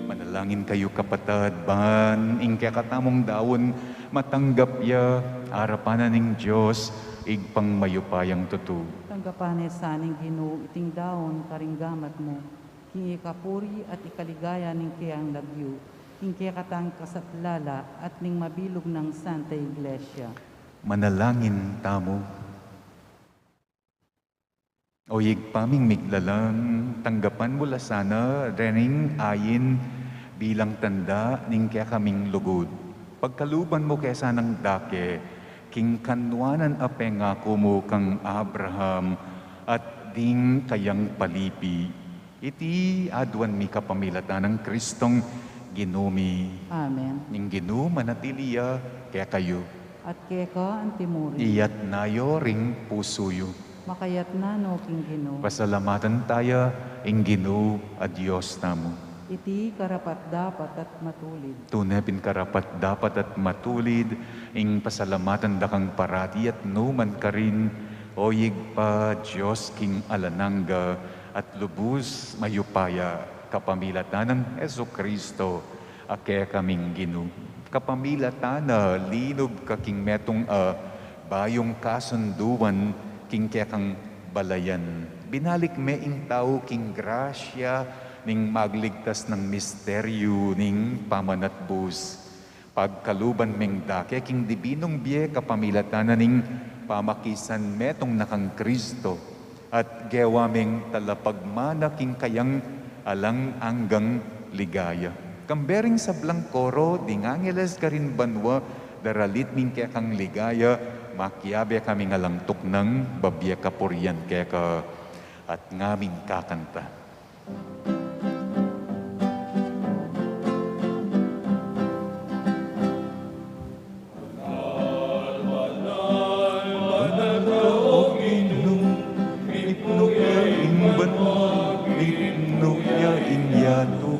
Manalangin kayu, kapatad, ban ing kekatamung daun matanggap ya arapan na ning Dios, Ibpang mayupayang tutu. Tanggapan na sa ning Ginu iting daun karing gamat mu, king ikapuri at ikaligaya ning keyang lagyu, king kekatang kasaplala at ning mabilug nang Santa Iglesia. Manalangin tamu. O Ibpa ming miglalang, tanggapan mu la sana rening ain bilang tanda ning kekaming lugud. Pagkaluban mu ke sanang dake king kanuanan a pengaku mu kang Abraham at ding kayang palipi. Iti aduan mi kapamilatan nang Kristong Ginu mi. Amen. Ing Ginu manatili ya kekayu. At keka antimurin. Iyatas yu ring pusu yu. Makayatas no king Ginu. Pasalamatan taya ing Ginu a Dios tamu. Iti karapat-dapat at matulid. Tune pin karapat-dapat at matulid ing pasalamatan da kang parati at nu man karin, O Ibpa, Dios king alang angga at lubus mayupaya, kapamilatan nang Jesucristo a kekaming Ginu. Kapamilatan na linub ka king metung a bayung kasunduan king kekang balayan. Binalik me ing tau king grasya ning magligtas nang misteryu ning pamanatbus. Pagkaluban meng dake king dibinung bie kapamilatan na ning pamakisan metung na kang Kristo, at gewa meng talapagmana king kayang alang anggang ligaya. Kambe ring sablang koro ding angeles karin banua, daralit mi ing kekang ligaya, makiabe kaming alang tuknang babie kapurian keka, at ngaming kakanta. Banal ka, O Ginu, mitmu ya ing banua, mitmu ya ing yatu,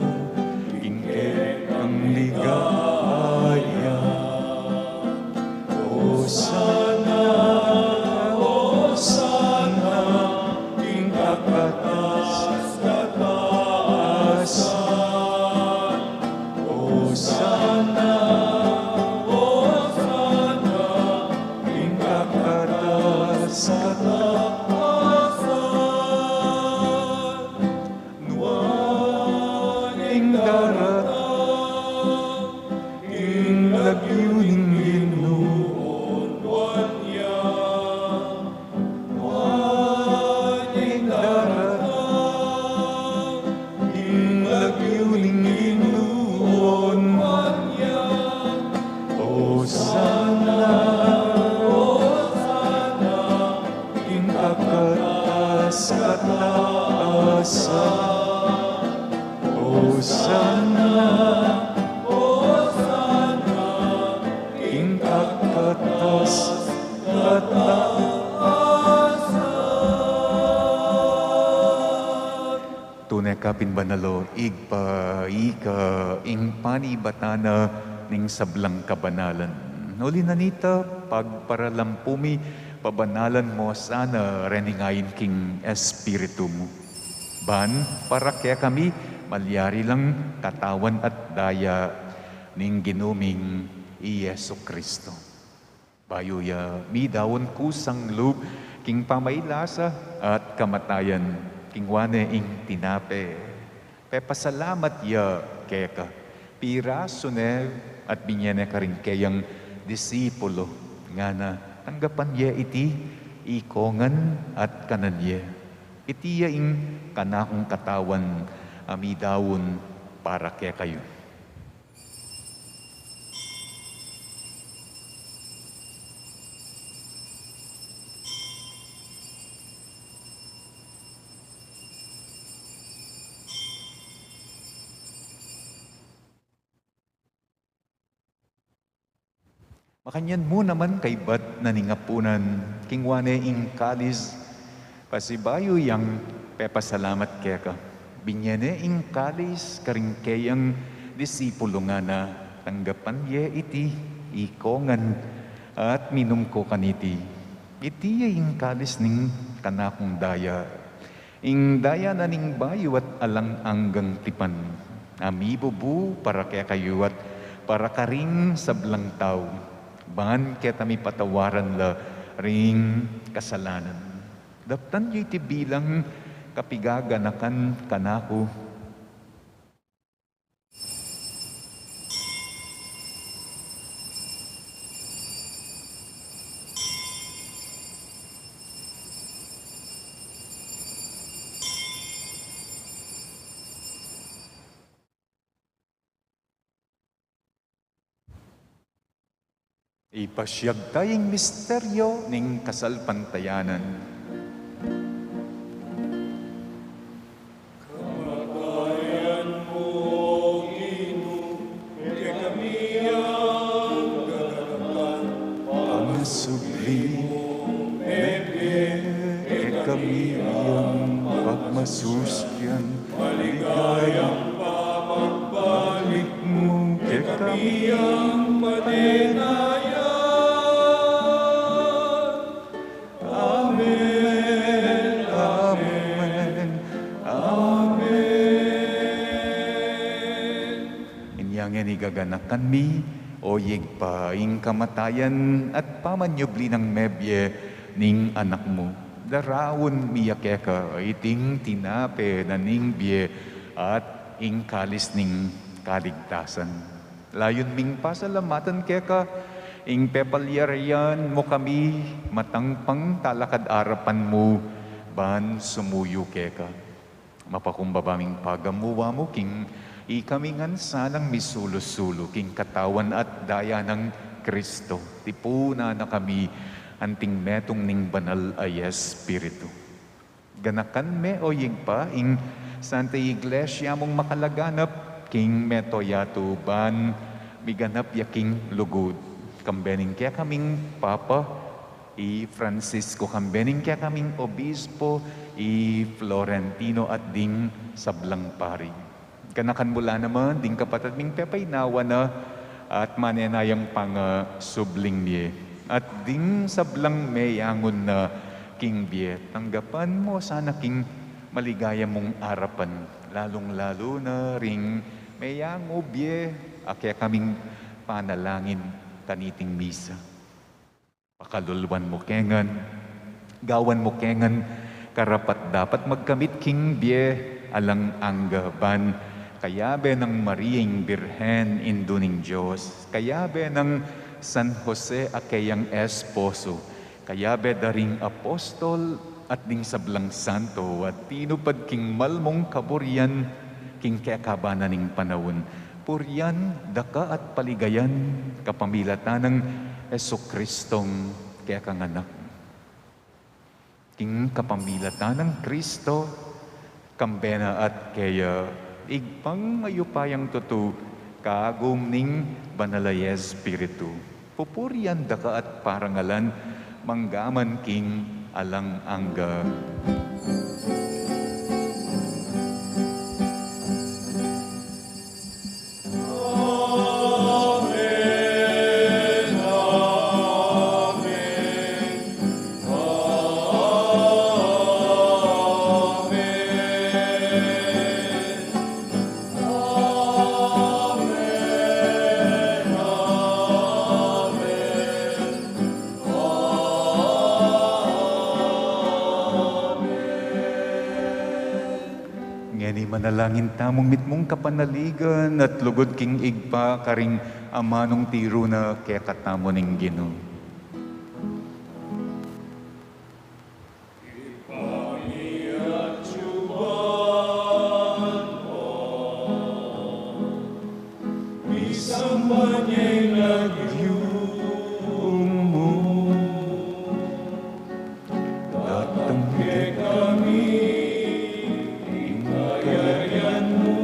king kekang ligaya. Osana, Osana, king kakatas-katasan. Osana, Osana, king kakatas-katasan. Nuan ing daratang, ing lagyu ning Ginu nuan ya. Nuan ing daratang, ing lagyu ning Ginu nuan ya. Osana, Osana, king kakatas-katasan. Osana, Osana, king kakatas-katasan. Tune ka pin banal, O Ibpa, ika ing panibatan na ning sablang kabanalan. Uli na nita, pagparalampu mi, pabanalan mo sana rening ain king Espiritu mu. Ban para kekami, malyari lang katawan at daya ning Ginu ming i Jesucristo. Bayu ya midaun kusang lub king pamailasa at kamatayan, kingwa ne ing tinape, pepasalamat ya keka, pirasu ne at binye ne karing keyang disipulu, ngana, tanggapan ye iti, ikongan at kanan ye. Iti ya ing kanakung katawan a midaun para kekayu. Makanyan mu naman kaybat na ning apunan, kingwa ne ing kalis, pasibayu yang pepasalamat keka, binye ne ing kalis karing keyang disipulu, ngana, tanggapan ye iti, ikongan, at minum ko kaniti. Iti ya ing kalis ning kanakung daya, ing daya na ning bayu at alang anggang tipan, a mibubu para kekayu at para karing sablang tau, ban keta mipatawaran la ring kasalanan. Daptan yu iti bilang kapigaganakan kanaku. Ipasiag ta ing misteryo ning kasalpantayanan. Kamatayan mu, O Ginu, kekami yang gaganakan, pangasubli mu, mebie, kekami yang pagmasusian, maligayang pamagbalik mu, kekami yang panenayan. Amen, amen, amen. Inya ngeni gaganakan mi, O Ibpa, ing kamatayan at pamanyubli nang mebie ning Anak mu. Daraun mi ya keka iting tinape na ning bie at ing kalis ning kaligtasan. Layun ming pasalamatan keka ing pepalyarian mu kami matangpang talakad arapan mu ban sumuyu keka. Mapakumbaba ming pagamuan mu king ikami ngan sanang misulu-sulu king katawan at daya nang Kristo. Tipunan na kami anting metung ning Banal a Espiritu. Ganakan me, o Ibpa, ing Santa Iglesia mung makalaganap king mabilug a yatu ban miganap ya king lugud. Kambe ning kekaming Papa, i Francisco, kambe ning kekaming Obispo, i Florentino, at ding sablang pari. Ganakan mu la naman ding kapatad ming pepaynawa na at manenayang pangasubling mie. At ding sablang meyangu na king bie, tanggapan mu sana king maligaya mung arapan, lalung-lalu na ring meyangu bie a kekaming panalangin kaniting misa. Pakaluluan mu ke ngan, gawan mu ke ngan karapat-dapat magkamit king bie alang angga ban kayabe nang Maria ing Birhen, Indu ning Dios, kayabe nang San Jose a keyang esposo, kayabe da ring apostol at ding sablang santo a tinupad king mal mung kaburian king kekaban na ning panaun. Purian daka at paligayan kapamilatan nang Jesucristong kekang Anak. King kapamilatan nang Kristo, kambe na at keya, Ibpang mayupayang tutu, kagum ning Banal a Espiritu, pupurian daka at parangalan manggaman king alang angga. Ngeni manalangin tamung mitmung kapanaligan at lugud king Ibpa karing amanung tiru na kekatamu ning Ginu. Misamban ya ing lagyu mu, datang kekami ing kayarian mu,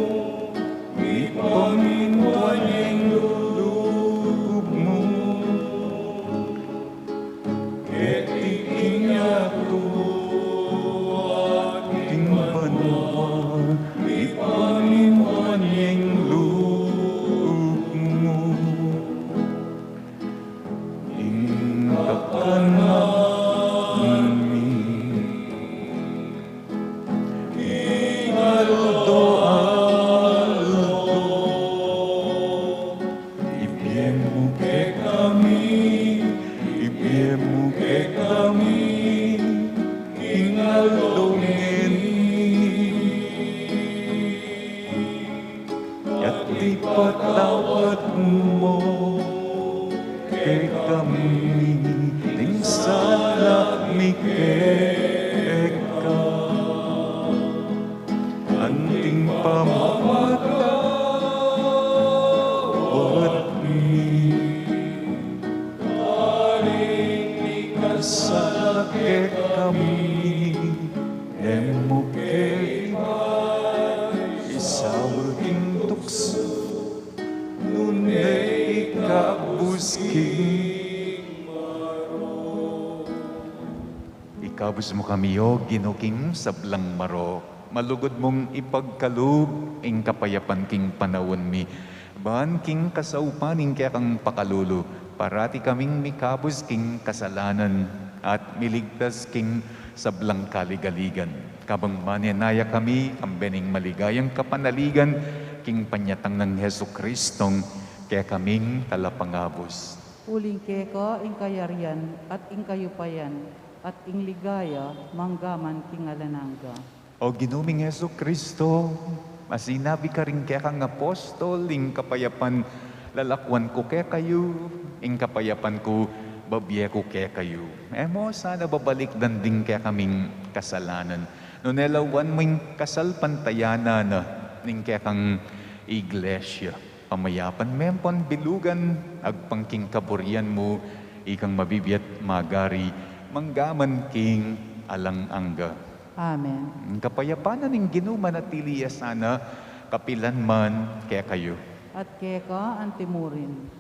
mipamintuan ya ing lub mu. Keti king yatu at king banua, mipamintuan ya ing lub mu. Ing kakanan mi king aldo-aldo ibie mu kekami, ibie mu kekami king aldo ngeni. At ipatawad mu kekami ding sala mi keka, anting pamamatawad mi karing mikasala kekami, e mu ke isaul king tuksu, nune ikabus king marok. Ikabus mu kami, O Ginu, king sablang marok. Malugud mung ipagkalub ing kapayapan king panaun mi, ban king kasaupan ning kekang pakalulu, parati kaming mikabus king kasalanan at miligtas king sablang kaligaligan. Kabang manenaya kami, kambe ning maligayang kapanaligan king panyatang nang Jesucristong kekaming Talapangabus. Uling keka ing kayarian, at ing kayupayan, at ing ligaya, manggaman king alang angga. O Ginu ming Jesucristo, a sinabi karing kekang apostol, ing kapayapan Lalakwan ku kekayu ing kapayapan ku, bibie ku kekayu. E mu sana babalikdan ding kekaming kasalanan, nune lawan mu ing kasalpantayanan na ning kekang Iglesia. Pamayapan me pon bilugan agpang king kaburian mu, ikang mabibie at magari, mangga man king alang angga. Amen. Ing kapayapan na ning Ginu manatili ya sana kapilan man kekayu. At keka antimurin.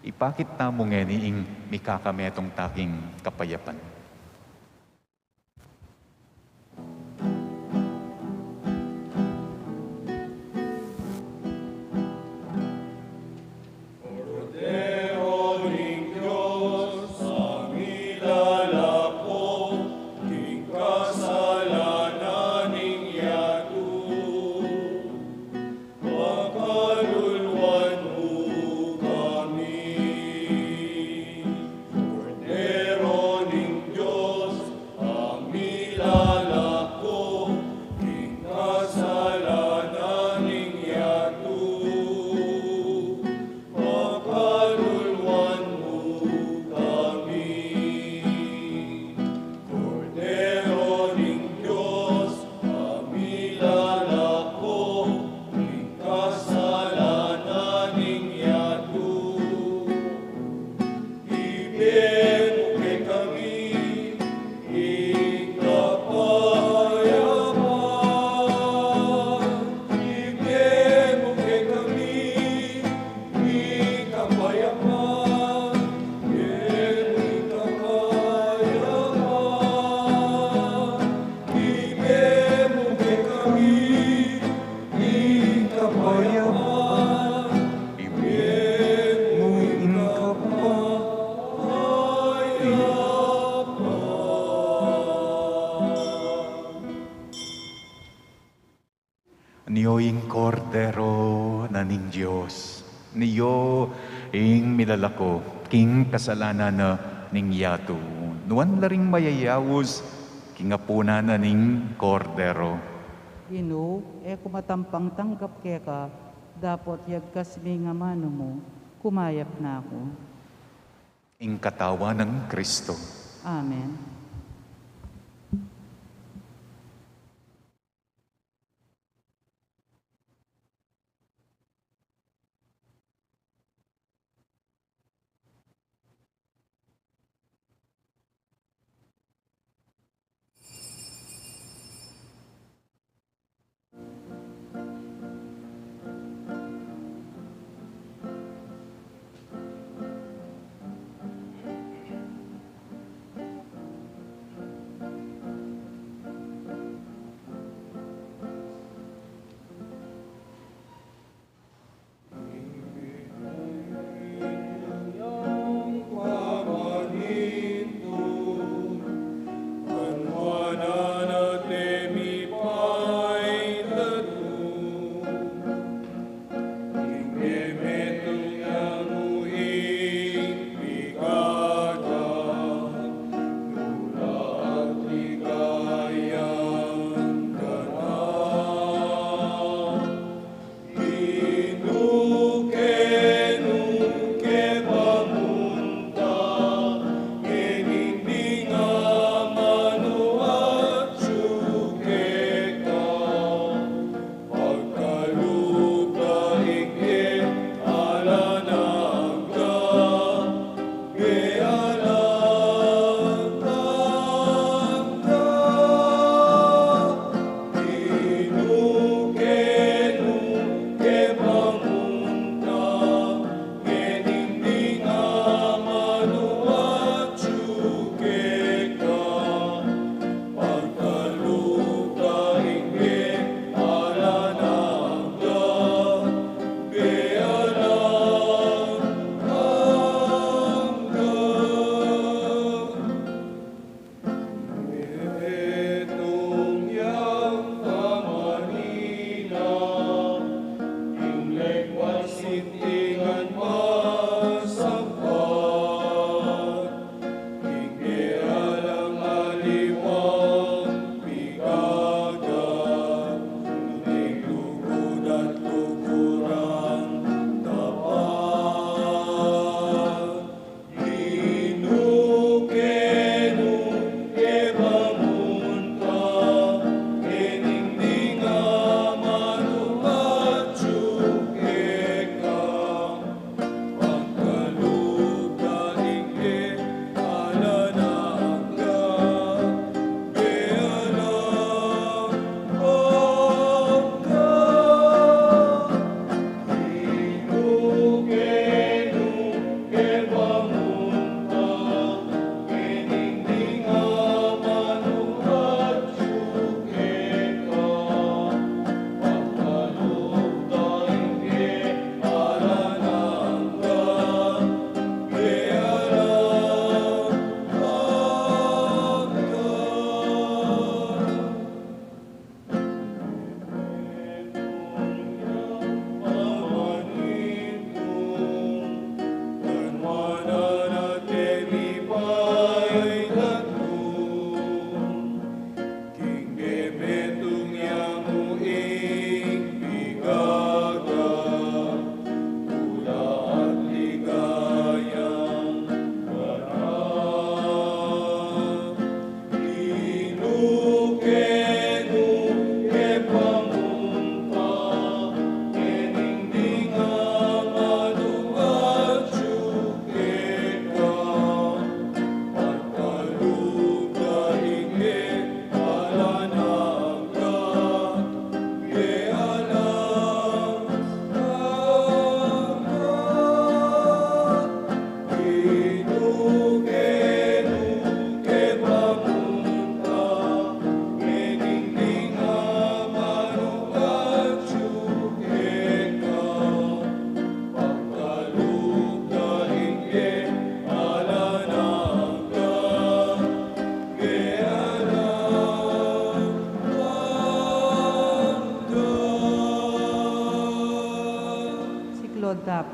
Ipakit tamu ngeni ing mikakametung taking kapayapan. Kordero ning Dios, a milalako king kasalanan ning yatu, pakaluluan mu kami. Kordero ning Dios, a milalako king kasalanan ning yatu, pakaluluan mu kami. Kordero ning Dios, a milalako king kasalanan ning yatu, ibie mu kekami ing kapayapan. Ibie mu kekami ing kapayapan. Ibie mu ing kapayapan. Ibie mu kekami ing kapayapan. Ibie mu ing kapayapan. Nio ing Kordero na ning Dios. Nio ing milalako king kasalanan na ning yatu. Nuan la ring mayayaus king apunan na ning Kordero. Ginu, e ku matampang tanggap keka, dapot yagkas me ing amanu mu, kumayap na ku. Ing katawan nang Kristo. Amen.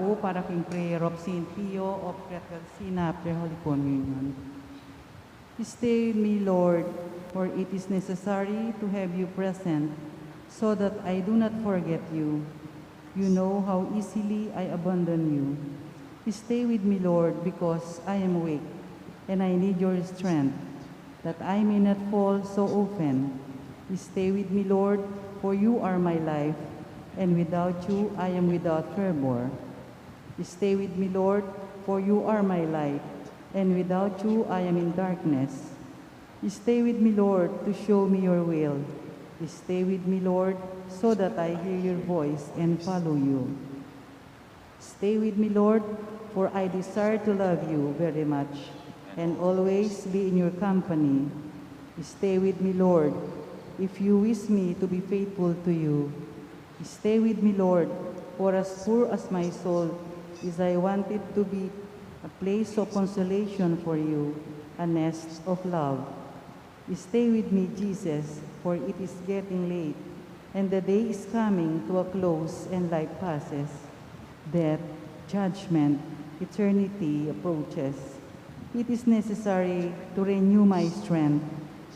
Para king prayer of Saint Pio of Pietrelcina after Holy Communion. Stay with me, Lord, for it is necessary to have you present so that I do not forget you. You know how easily I abandon you. Stay with me, Lord, because I am weak and I need your strength, that I may not fall so often. Stay with me, Lord, for you are my life, and without you I am without fervor. Stay with me, Lord, for you are my light, and without you I am in darkness. Stay with me, Lord, to show me your will. Stay with me, Lord, so that I hear your voice and follow you. Stay with me, Lord, for I desire to love you very much and always be in your company. Stay with me, Lord, if you wish me to be faithful to you. Stay with me, Lord, for as poor as my soul is, I want it to be a place of consolation for you, a nest of love. Stay with me, Jesus, for it is getting late, and the day is coming to a close, and life passes. Death, judgment, eternity approaches. It is necessary to renew my strength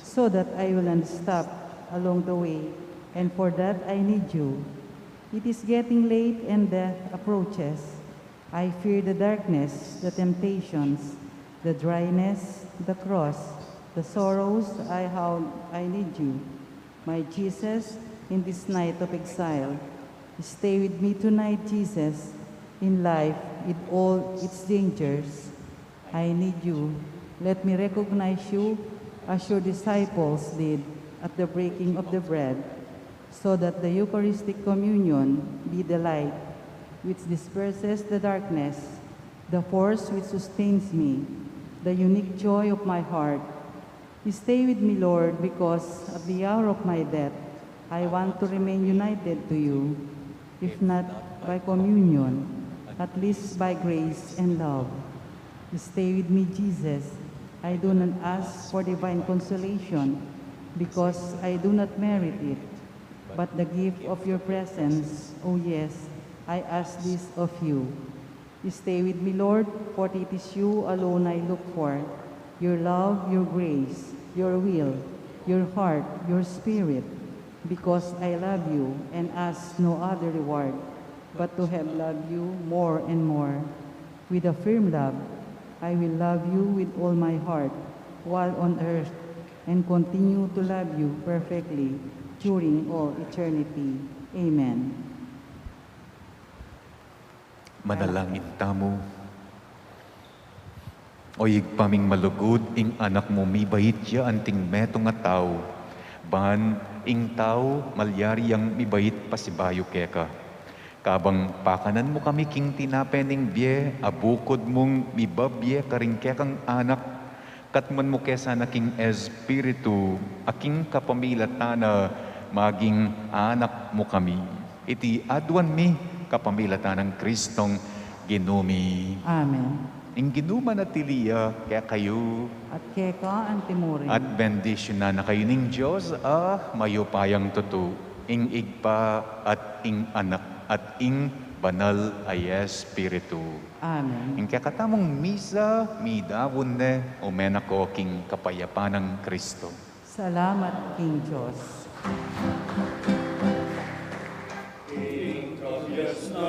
so that I will not stop along the way, and for that I need you. It is getting late and death approaches. I fear the darkness, the temptations, the dryness, the cross, the sorrows. I, how I need you. My Jesus, in this night of exile, stay with me tonight, Jesus, in life with all its dangers. I need you. Let me recognize you as your disciples did at the breaking of the bread, so that the Eucharistic communion be the light which disperses the darkness, the force which sustains me, the unique joy of my heart. Stay with me, Lord, because at the hour of my death, I want to remain united to you, if not by communion, at least by grace and love. Stay with me, Jesus. I do not ask for divine consolation, because I do not merit it, but the gift of your presence. Oh yes, I ask this of you. Stay with me, Lord, for it is you alone I look for, your love, your grace, your will, your heart, your spirit, because I love you and ask no other reward but to have loved you more and more. With a firm love, I will love you with all my heart while on earth and continue to love you perfectly during all eternity. Amen. Manalangin tamu. O Ibpa ming malugud, ing Anak mu mibait ya anting metung a tau. Ban ing tau malyari yang mibait pasibayu keka. Kabang pakanan mu kami king tinape ning bie, a bukud mung mibabie karing kekang anak, katmuan mu ke sana king Espiritu, a king kapamilatan na maging anak mu kami. Iti aduan mi kapamilatan nang Kristong Ginu mi. Amen. Ing Ginu manatili ya kekayu. At keka antimurin. At bendisyunan na kayu ning Dios a mayupayang tutu, ing Ibpa at ing Anak at ing Banal a Espiritu. Amen. Ing kekatamung misa midaun ne, ume na ko king kapayapan nang Kristo. Salamat king Dios. King kapias na